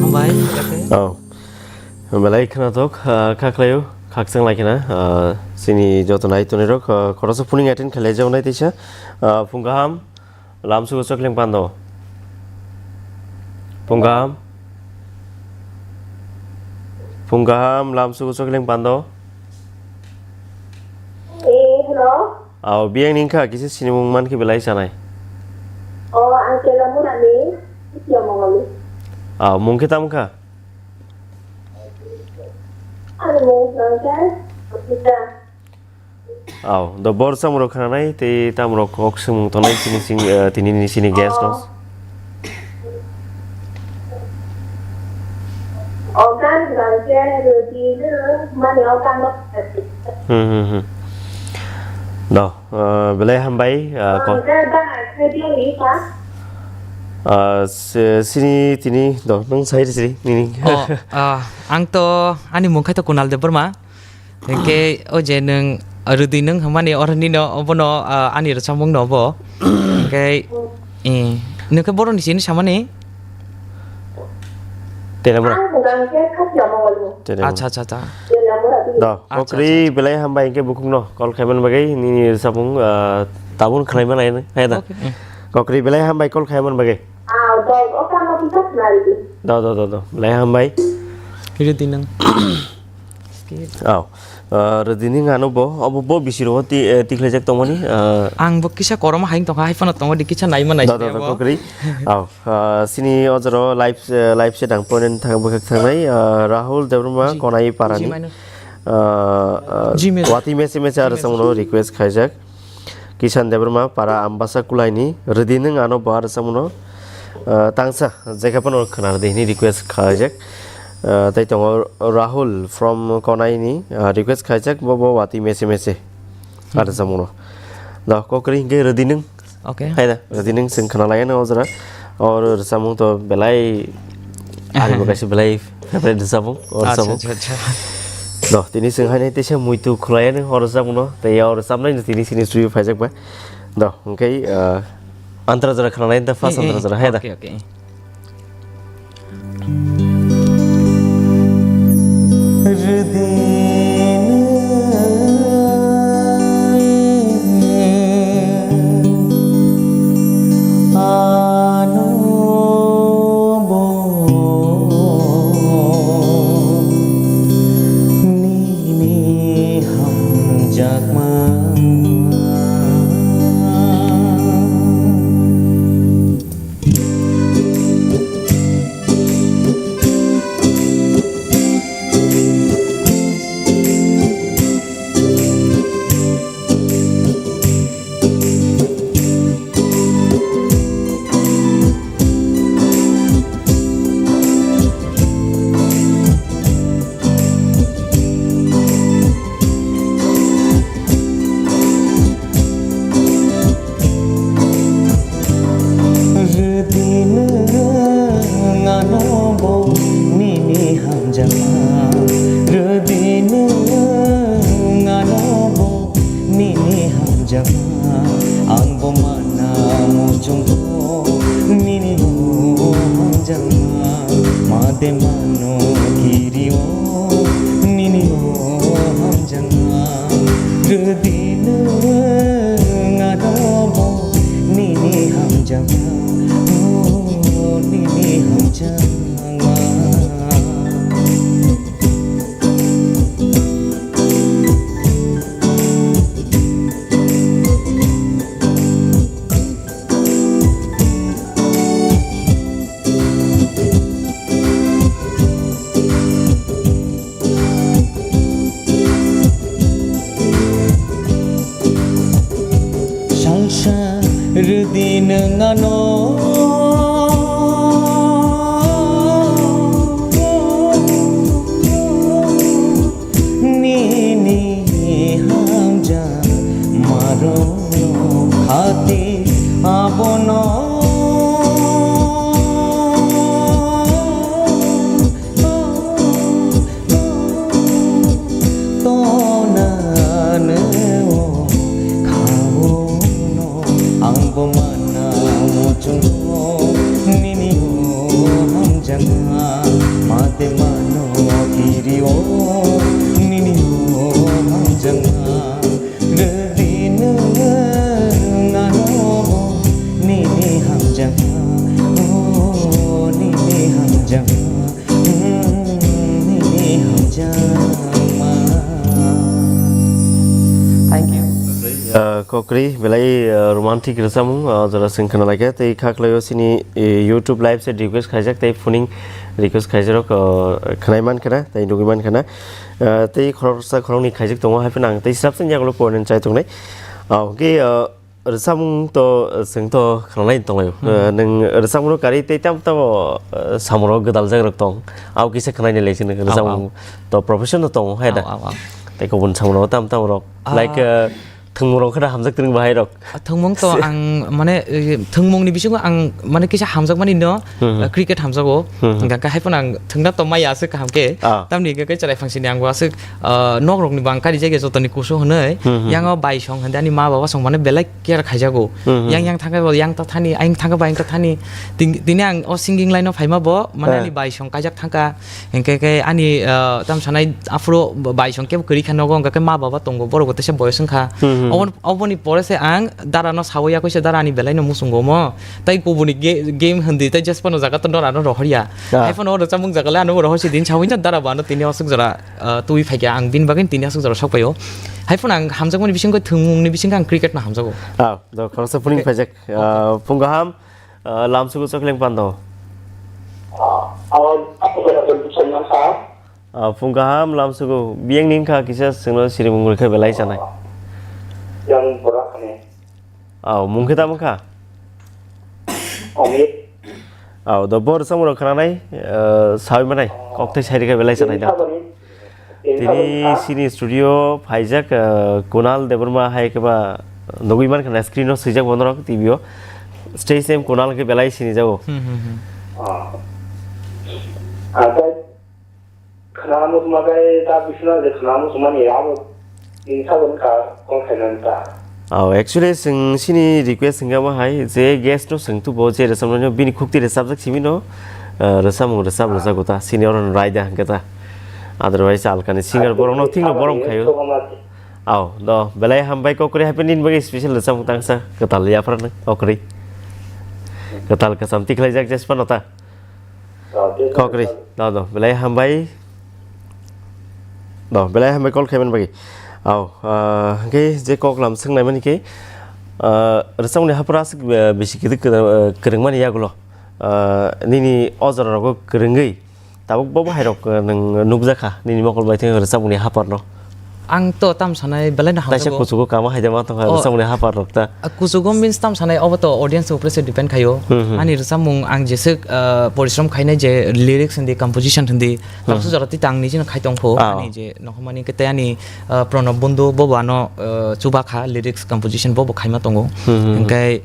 Hambai. Oh. Belai khwnathok, ah, kha khlaio, khakchang lai khna, ah, chini joto nai tonwi rok, ah, khoroksa phuning attend khlai jago nai teisa, ah, phung kaham. Lamsugo chokling pando. Phung kaham. Phung kaham, lamsugo chokling pando. Eh, hello. Aw, biyang ni wngkha, kisa sinimung mankhe belai sanai. Oh, ang Kelamurani, Sitya Mongoli. Aw, mung khe tamo kha? Ani mung wngkha Sita. Aw, do bor chamung rok khananai tei tamo rok kok swngmung tongnai chini sing, eh, tini ni chini guest rok. O gan gan khe rwdi nw mani o gan no. Hmm, hmm, hmm. Do, eh, belai hambai, eh, ko-, O gan ba khe di ni ka? Eh, se-, sini tini do, nung sai sini, nini. Oh, ah, ang to ani mung khai to Kunal Debbarma. Hingke o je nwng rwdwi nwng hwnmani oroni no obono, ah, ani rwchapmung no obo. Hingke, eh, nwng khe boroni sini samani? Tenamura. Ang bugang khe Khatia Mongolni. Tenamura. Acha, acha, acha. Tenamura di. Do, acha, kokri acha, acha. Belai hambai hingke bukhuk no call khaiman bagwi nini rwchapmung, ah, tabun khlaiman ai, hai da? Okay. Kokri belai hambai call khaiman bagwi. Ah, do, o kamo kisa khlai di. Do, do, do, do. Belai hambai. Rwdwi nwng. Aw, ah, rwdini ngano bo, obo bo bisi rogo ti-, eh, tikhlaijak tongmani, ah. Ang bo kisa koroma haing tongkha, hai phano tongmani kisa naima nai. Da, da, da, kokri. Aw, ah, sini ojoro live, eh, live se dang ponen thang bwkhak thangnai, ah, Rahul Debbarma. Ji. Konai parani. Ji, mano. Ah, ah, ji, mano. Wati mese mese aro samno request khaijak. Kisan Debbarma para Ambasa Kulaini rwdini ngano bo aro samno, ah, tangsa jekha phano khwna rwdi hini request khaijak. Ah, tei tongo Rahul from Konaini, ah, request khaijak bo, bo wati mese mese. Hmm. Aro samno. Da kokri hingke rwdini. Okay. Hai da, jadi nung sing khna lai no jora. Or samung to belai, ani bo kaisa belai favorite samung, or Acha, samung. Acha, acha. Do, tini sing hai nai tesa muitu khulai no, or samung no, te ya or samnai no tini sini studio phaijak ba. Do, okay, uh, antra jora khna lai da, first Eh, eh, antra jora, hai da. Okay, okay. Rwdi nwng ano bo nini hamjakma, rwdi nwng ano bo nini hamjakma, ang bo mana muchungko nini o hamjakma, made mano kirio nini o hamjakma. Rwdi nwng ano bo nini hamjakma, oh, nini hamjakma. Salsa rwdi nwng ano nini hamjakma rok khati abono tonanw khaono ang bo mana muchungo nini o hamjakma mate mano kirio nini o hamjakma. Rwdi nwng ano bo nini hamjakma, oh, nini hamjakma, hmm, nini hamjakma. Thank you. Uh, kokri belai, uh, romantic rwchapmung, uh, jora sing khna laikha tei kha khlaio sini, eh, YouTube live se request khaijak tei phuning request khaijarok, uh, khnai man khna tei nugui man khna. Uh, tei khoroksa khoroknwi khaijak tongo, hai phano ang tei srapsa yagulo comment chai tongnai. Ah, hwnkhe, ah, rwchapmung to, ah, chwng to khnanai tonglaio. Hmm. Ah, nwng rwchapmung no karwi tei tamo tamo, ah, samung rok gwdaljak rok tong. Abo kisa khnai nai lai chwng Au, rwchapmung au. To profession no tongo, hai da? Au, au, au. Tei kubun samung rok tamo tamo rok. Ah. Like, ah, thwngmung rok khe hamjak twrwng bahai rok. Ah, thwngmung to ang, mane, eh, thwngmung ni bisingo ang, mane, kisa hamjakmani no, Hmm, hmm. eh, cricket hamjago. Hmm, hmm. Hingkha khe hai phano ang thwngna to maya aswk kaham khe. Ah. Tamni hingkha khe chwrai phangsini ang bo aswk, ah, nok rok ni bo ang kari jagya jotoni kusu hwnwi. Hmm, hmm. Yang o bai song hwnwi ani ma baba song mane belai care khaijago. Hmm, hmm. Yang yang thangkhe bo yang ta thani, ayang thangkhe bo ayang ta thani. Tin-, tini ang o singing line o phaima bo mane Eh. ani bai song kaijak thangkha. Hingkhe khe ani, ah, tam sanai aphuru bai song kebo kwrwi kha nogo, hingkha khe ma baba tongo, borok bo teisa boyos wngkha. Hmm, hmm. Oboni, oboni pore se ang dara no sawi yakui se dara ani belai no muchungo mo. Tai kubuni ge-, game hindi, tai jespa no jaga to dara no rohorya. Ah. Hai phano oro chamung jaga le ano rohor si din sawi no dara bo ano tini aswk jora, ah, twi phaikha ang bini bagwi tini aswk jora sok paio. Hai phano ang hamjakmani bisingkhe thwngmungni bisingkhe ang cricket no hamjago. Ah, do khoroksa phuning Okay. phaijak. Okay. Ah, phung kaham. Ah, lamsugo chokleng pando. Ah, ah, ah, ah, ah, ah. Ah, phung kaham lamsugo. Biyang ni wngkha kisa chwngno sirimung rwkhe belai chanai. Yang borak ni. Ah, mung khe tamo kha? Omit. Ah, do bor samung rok khananai, ah, sawi manai. Kokthai sai rwkhe belai chanai da. Ini sabani. Ini Tini sabani kha. Sini studio phaijak, ah, Kunal Debbarma hai khe ba Nugwi mankha na screen o swijak bo norok T V o. Stage name Kunal khe belai sinijago. Hmm, hmm, hmm. Ah. Atai khwnamo tongma khe ta bisina je khwnamo tongmani abo tini saboni ka kok khainani ta. Oh, actually, chwng chini request hwnkha ma hai je guest no chwng tubo je rwchapnai no bini khukti rwchapjak simi no, ah, rwchapmung rwchap rwjago ta, sini oro no raida hwnkhe ta. Otherwise, alkani singer borok no thik no borom khaio. Aw, do, belai hambai kokri happy nini bagwi special rwchapmung tangsa kwtal yapharnai kokri. Kwtal kwcham tikhlaijak jesphano ta. Kokri, do, do, belai hambai. Do, belai hambai call khaimani bagwi. Aw, ah, hwnkhe je koklam swngnaimani khe, ah, rwchapmungni haphar aswk, ah, bisi kwrwi kwrwng, ah, kwrwngmani yagulo. Ah, nini o jora rogo kwrwngwi tabuk bo bahairok, eh, nwng nukjakha nini mokol bai thwng rwchapmungni haphar no. Ang to tam sanai belai no hamjago. Taisa kuchugo kama hai de ma tongkha rwchapmungni haphar rok ta. Ah, kuchugo means tam sanai obo to audience ni upre se depend khaio. Hmm, hmm. Ani rwchapmung ang jeswk, ah, porishrom khainai je lyrics hindi, composition hindi, hmm, tabuk jora twi tang nijino khai tongkho. Ah. Ani je nokhormani khe tei ani, ah, Pranab Bondhu bobo ano, ah, chubakha lyrics composition bobo khaima tongo. Hmm, hmm, hmm. Hwnkhe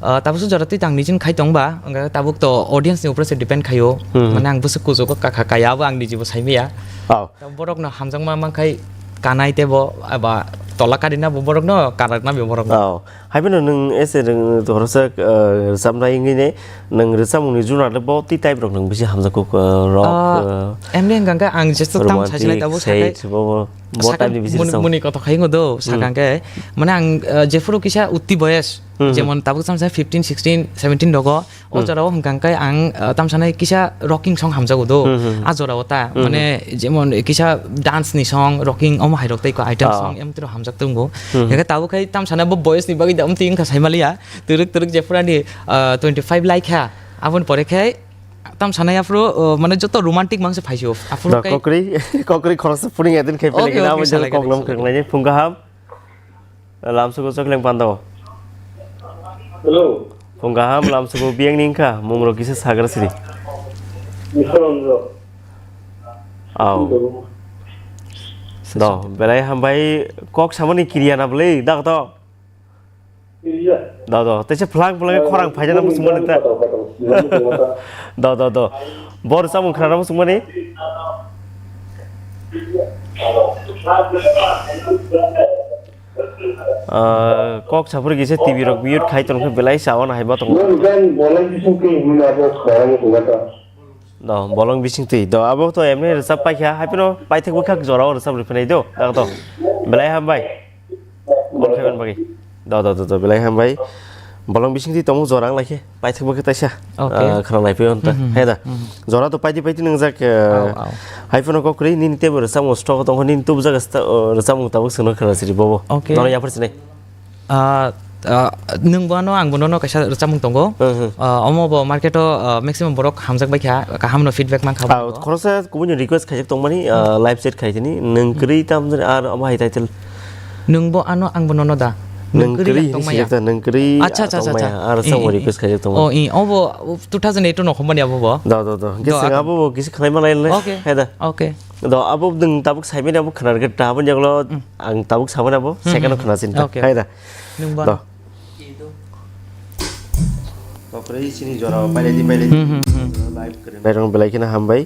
Ah, tabuk se jora twi tang nijin khai tong ba, wngkha tabuk to audience ni upre se depend khaio. Hmm. Mane ang bwswk kuchugo kakha kaya abo ang nijibo sai maya. Oh. Tabuk borok no hamjakma mankhai kanai tebo, aba tola karina bo borok no, karakna bo borok no. Oh. Haiphano nwng ese rwng, horsa, eh, rwchapnai wngwi ne, nwng rwchapmung ni juna le bo twi type rok nwng bisi hamjakgo, eh, rock, ah, eh, emni hwnkha khe ang jesu tam romantic, saisinai tabuk sakai, sad, bo, bo, bo sakha type ni bisi muni, rwchapmung. Muni kothok khai wngkha do, hmm, sakha khe, mane ang, eh, jephuru kisa utti boyes, Hmm, hmm. Jemon tabuk samsa fifteen, sixteen, seventeen rogo, o, hmm, jorao hwnkha khe ang, ah, tamsanai kisa rocking song hamjago do. Hmm, hmm. A jorao ta, hmm, hmm, mane jemon kisa dance ni song, rocking omo hai rok tei ko item, ah, song em tiro hamjak tongo. Hmm, hmm. Hwnkhe tabuk khai tamsana bo boys ni bagwi da umtwi wngkha sai maliya. Twrwk twrwk je phurani, ah, twenty five lai kha. Aboni pore khai tamsanai aphuru, ah, mane joto romantic mangsa phaisio. Aphuru da khai kokri, kokri khoroksa puring edin khai, okay, pele gina, okay, abo jalo salai koklam gani, salai gani. Khwrwng lai phung kaham. Lamsugo Choklang Panda o. Hello. Phung kaham, lamsugo biyang ni wngkha, mung rok kisa sagra siri. Mister Chandra. Au. Hello. Do, belai hambai kok samani kiriya na bwlwi, dak to. Kiriya. Do, do, teisa phlang phlang, eh, khorang phaijana musung mani ta. Do, do, do. Bor samung khana musung mani. Ah, kok saphuru kisa T V rok mute khai tongkhe belai sa wana hai ba tongo. Nang jang bolong bising twi hwnwi abo khorang wngkha ta. Do, bolong bising twi. Do, abo to emni rwchap paikha, hai phano paithak bwkhak jorao rwchap rwphinai do. Dak to. Belai hambai. Call khaiman bagwi. Do, do, do, do, belai hambai. Bolong bising twi tongmung jora wng laikhe. Paithak bwkhak taisa. Okay. Ah, khna lai phi on ta. Hmm, hmm, hai da. Hmm. Jora to paidi paidi nwngjak, eh, au, au. Hai phano kok kwrwi nini teibo rwchapmung stock tongkha nini tubujak sta-, oh, rwchapmung tabuk swngno khna siri bobo. Okay. Nono yaphar sinai. Ah, ah, nwng bo ano ang bo nono kaisa rwchapmung tongo. Hmm, hmm. Ah, omo bo market o, ah, maximum borok hamjak bai kha, kaham no feedback man kha. Ah, bo. Khoroksa kubuni request khaijak tongmani, ah, hmm, live chat khai tini. Nwng kwrwi tam jani ar omo hai title. Nwng bo ano ang bo nono da. Nwng kwrwi kwrwi tongmaya. Hinwi sijak ta, nwng kwrwi, acha, ah, acha, acha, tongmaya. Acha. Ar eh, samo eh, request khaijak tongmani. Oh, eh, obo two thousand eight o nokhormani abo bo. Do, do, do. Hwnkhe do, chwng abo bo kisa khwlai malai le. Okay. Hai da. Okay. Do, abo nwng tabuk saimani abo khwna rwkhe ta, aboni jagolo hmm, ang tabuk samani abo hmm, second o hmm, khwna sin ta. Okay. Hai da. Nwng ba. Do. Kokri sini jora pailai di, pailai di. Hmm, hmm, hmm. Live kwrwng nairok belai kheno hambai.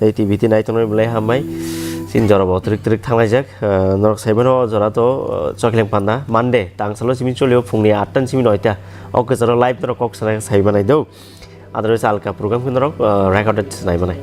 Tei T V twi naitongnai belai hambai. Sini jora bo twrwk twrwk thanglaijak. Eh, norok saimano jora to, eh, Choklang Panda. Monday, tangsalo simi cholio phungni atta ni simi noita. O kwcharo live norok kok sana saimanai do. Otherwise alka program khe norok, uh, recorded naimanai.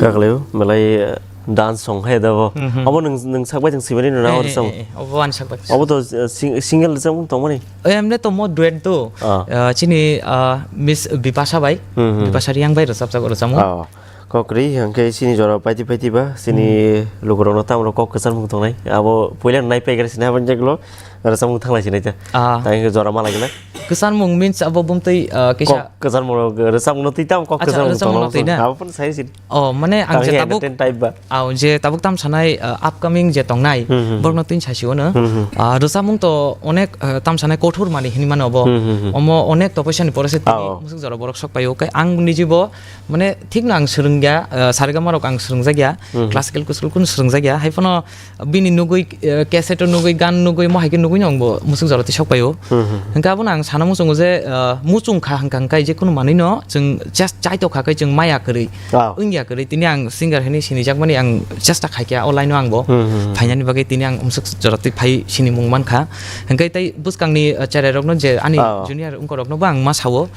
Kaklaio, belai, eh, dance song hai da bo. Mhm. Abo nwng, nwng sak bai thang sibani no na Eh, oro eh, sam. Eh, eh, abo ani sak bai. Abo to, eh, sing-, single rwchapmung tongmani? Eh, emne to mo duet do. Ah. Eh, chini, ah, Miss Bipasha bai. Mhm. Bipasha Riang bai rwchapjak rwchapmung. Ah. Kokri, hwnkhe chini jora paiti paiti ba, chini Hmm. lukurokno tamrok kok kwcharmung tongnai. Abo puila nai paigra sini aboni jagolo rwchapmung thanglai sinai ta. Ah. Tang jora malai gwnai. Kwcharmung means abo bumtwi, ah, kisa Kok kwcharmung rok, rwchapmung no twi tamo kok Acha, kwcharmung rwchapmung tongno no twi na? Abo phano sai sin. Oh, mane ang Tang je tabuk entertain type ba. Aw, je tabuk tam sanai, ah, upcoming je tongnai, Hmm, hmm, borokno hmm. Tin sasi ono. Hmm, hmm. Ah, rwchapmung to onek, ah, tam sanai kothor mani hinwi mano obo. Hmm, hmm, hmm. Omo onek topoisani pore se tini Aw. Musuk jora borok sok paio. Khe ang nijibo, mane, thikno ang swrwngya, ah, saregama rok ang swrwngjak ya, Hmm, hmm. Classical kusul kun swrwngjak ya. Hai phano bini nugui, ah, cassette o nugui, gan nugui, mo hai khe nugui no ang bo musuk jora twi sok paio. Hmm, hmm. Hwnkhe abono ang sana muchungo je, ah, muchung kha hwnkha hwnkhe je kunu manwi no chwng just chai tokha khe chwng maya kwrwi. Ah. Wngya kwrwi, tini ang singer hinwi sinijakmani ang chesta khaikha o line-o angbo. Hmm, hmm, hmm. Phainani bagwi tini ang umsuk jorotwi phai sinimung mankha. Hwnkhe tei bwskangni, uh, cherai rokno je ani Ah. junior wngkor roknobo ang ma sao.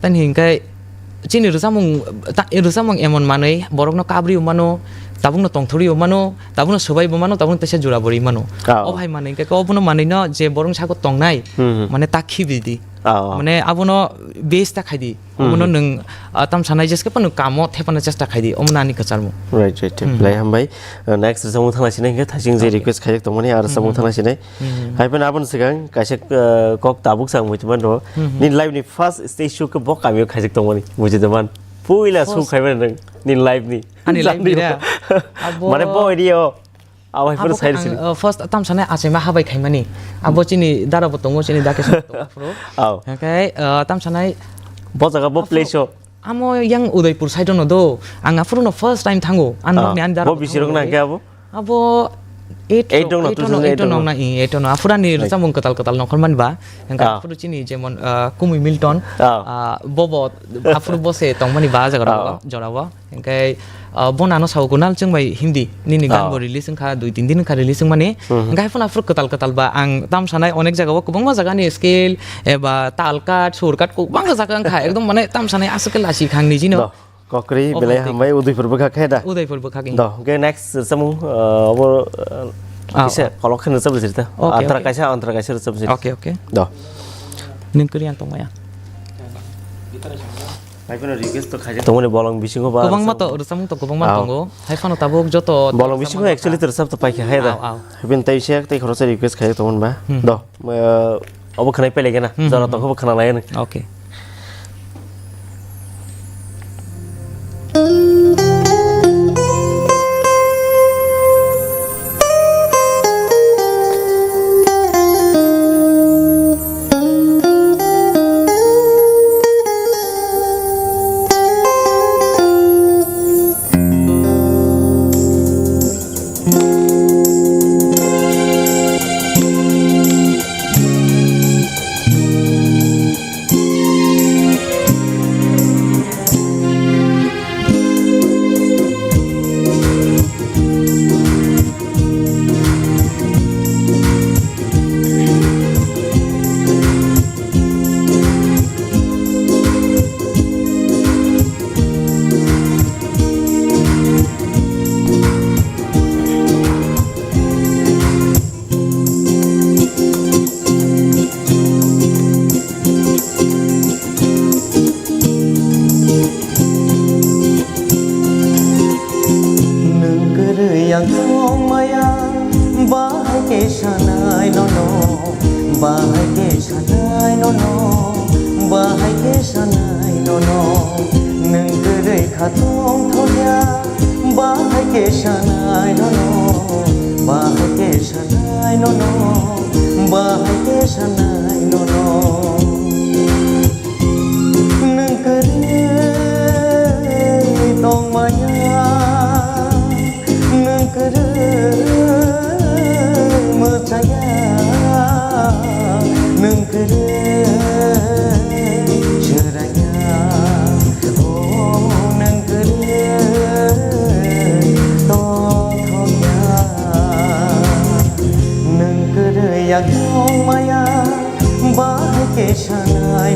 Tani hinkhe chini rwchapmung, ta-, rwchapmung emon manwi borokno kabrwi mano, tabukno tongthorwi mano, tabukno swbaibo mano, tabukno teisa jora borwi mano. Ah. O hai manwi hinkhe obono manwino je borokni sako tongnai, Hmm, hmm. mane ta khibidi. Ah. Mane abono base ta khaidi. Hmm. Omono nwng, ah, tam sanai jeske phano kamo thepana chesta khaidi, omono ani kwcharmung. Right, right, right. Hmm. Belai hambai. Uh, next rwchapmung thangna sinai hwnkhe thaising je Okay. request khaijak tongmani, ah, rwchapmung Hmm. thangna sinai. Hmm. Hai phano aboni swkang kaisa, uh, kok tabuk sa ang muitu mano. Hmm. Nini live ni first stage show khe bo kamio khaijak tongmani, muitu man. Puila show First khaimani nwng, nini live ni. Ani live ni Jani da? Abo Mane bo area o. Abo hai phano Abo khe sai ang, sini. Uh, first tam sanai achaima habai khaimani. Abo chini dara bo tongo, chini dake song tongo phuru. Aw. Hwnkhe, uh, tam sanai Bo jaga bo aphuru place o. Amo yang Udaipur side no do. Ang aphuru no first time thango. Ang Ah, nokni ani dara bo bo bisirok thango na dai. Khe abo? Abo eight Eight ro-, dong na, eight ro no, two thousand eight eight ro no. Nong na, eh, eight ro no. Aphuru ani Right. rwchapmung kwtal kwtal nongkhor mani ba. Hwnkhe Ah. aphuru chini jemon, uh, Kumi Milton, Ah. uh, bobo aphuru bo se tongmani ba jaga Ah. ro jora bo. Hingke, ah, bo nano sao kunal chwng bai Hindi nini gan Ah. bo release wngkha, dui tin din wngkha release wngmani. Mhm. Hingke hai phano aphuru kwtal kwtal ba ang tam sanai onek jaga o kwbangma jaga ni scale eba tal cut, sur cut kwbangma jaga wngkha. Ekdom mane tam sanai aswk khe lasi khang ni jino. Do, kokri O belai bhai, hambai Udaipur bwkha khe da. Udaipur bwkha khe. Do, hingke next rwchapmung, ah, obo, ah, Ah, kisa ah. kolok khe rwchap rwchap ta. Okay, Antra okay. kaisa, antra kaisa rwchap rwchap. Okay, okay. Do. Nung kwrwi ang tongmaya. Hai phano request to khaijak tongmani bolong bisingo ba Kwbangma rwchapmung. To rwchapmung to kwbangma Aw. Tongo. Hai phano tabuk joto Bolong bisingo rwchapmung actually to rwchap to paikha hai da. Aw, aw. Hai phano tei se tei khoroksa request khaijak tongmani ba. Hmm. Do, eh, obo khwnai pele gana. Hmm, Jora hmm, tongkha bo hmm. Khwna lai ano. Okay. Nwng kwrwi ang tongmaya, bahai khe sanai nono, bahai khe sanai nono, bahai khe sanai nono. Nwng kwrwi kha tongthokya, bahai khe sanai nono, bahai khe sanai nono, bahai khe sanai nono. Nwng kwrwi tongmaya, nwng kwrwi mwchaya, nwng kwrwi swraiya, o nwng kwrwi tongthokya, nwng kwrwi yak tongmaya. Bahai khe sanai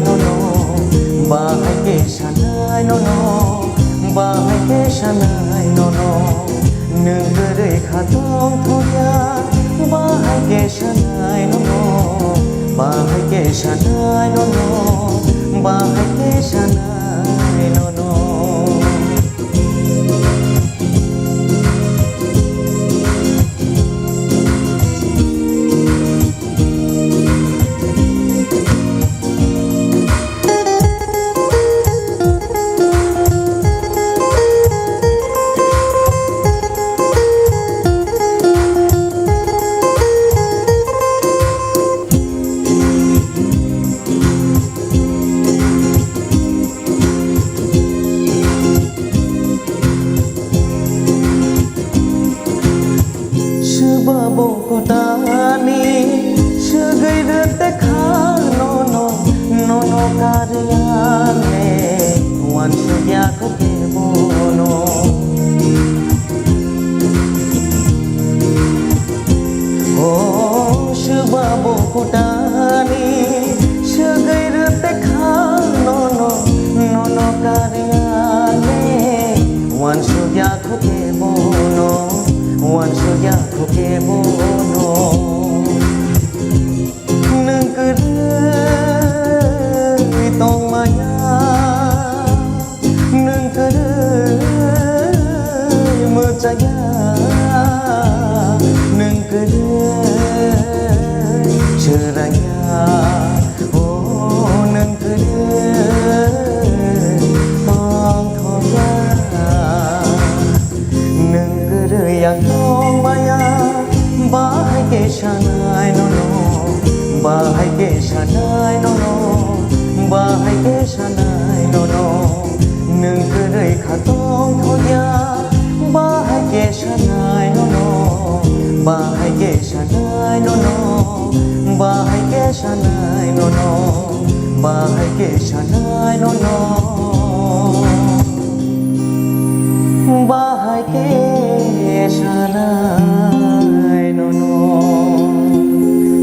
Sanai nono, nwng kwrwi kha tongthokya, bahai khe sanai nono, bahai khe sanai nono, bahai khe sanai nono. Swba bo kutani swgwi rwte kha nono, nono kariyane wansukya kho khe bono. O swba bo kutani swgwi rwte kha nono, nono kariyane wansukya kho khe bono, wansukya kho khe bono. Nwng kwrwi tongmaya, nwng kwrwi mwchaya, nwng kwrwi chwraya, o nwng kwrwi tongthokya. Nwng kwrwi ang tongmaya, bahai khe sanai nono, bahai khe sanai nono, bahai khe sanai nono. Nwng kwrwi kha tongthokya, bahai khe sanai nono, bahai khe sanai nono, bahai khe sanai nono, bahai khe sanai nono. Bahai khe sanai nono.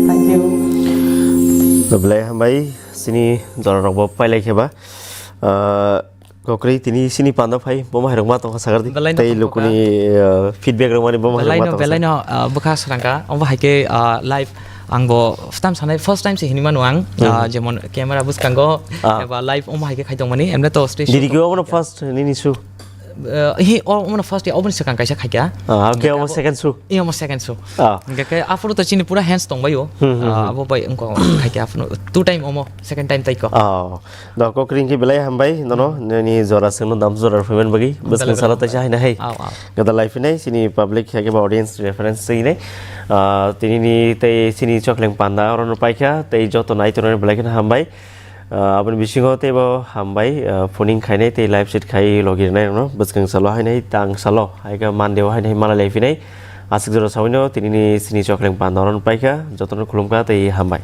Thank you. Belai hambai, sini jora rok bo pailai khe ba. Ah, kokri tini sini panda phai, bo ma hai rok ma tong kha sagar di. Belai no tei tong kha. Lukuni, ah, feedback rok mani bo ma hai rok ma tong kha. Belai no, belai no, ah, bwkha srang kha. Omo hai khe, ah, live ang bo first time sanai, first time se hinwi mano ang, Hmm. ah, jemon camera bwskango, Ah. eba live omo hai khe khai tong mani, emne to stage Diri show khe omo no tong kha. First nini su? Eh, hi, o-, omo no first ya, omo ni swkang kaisa khai kha. Ah, okay, omo second su. Iya, omo second su. Ah. Hingke khe aphuru to chini pura hands tong bai o. Hmm, hmm, Ah, hmm. Abo bai wngkha khai kha aphuru two time omo, second time tai ko. Ah, da kokri hingke belai hambai nono, nini jora sengno dam jora rwphaimani bagwi. Belai bwskang salo belai taisa hambai. Haina hai. Aw, aw. Gada live hinai chini public hai khe ba audience reference sini. Ah, tini ni tei chini chokleng panda oro no paikha, tei joto nai tongnai belai kheno hambai. Ah, aboni bisingo teibo hambai, ah, phoning khainai tei live chat khai logi rwnai rokno bwskang salo hainai tang salo hai khe Monday o hainai malai lai phinai. Aswk jora sawino tini ni sini chokleng panda oro paikha, jotono khulumkha tei hambai.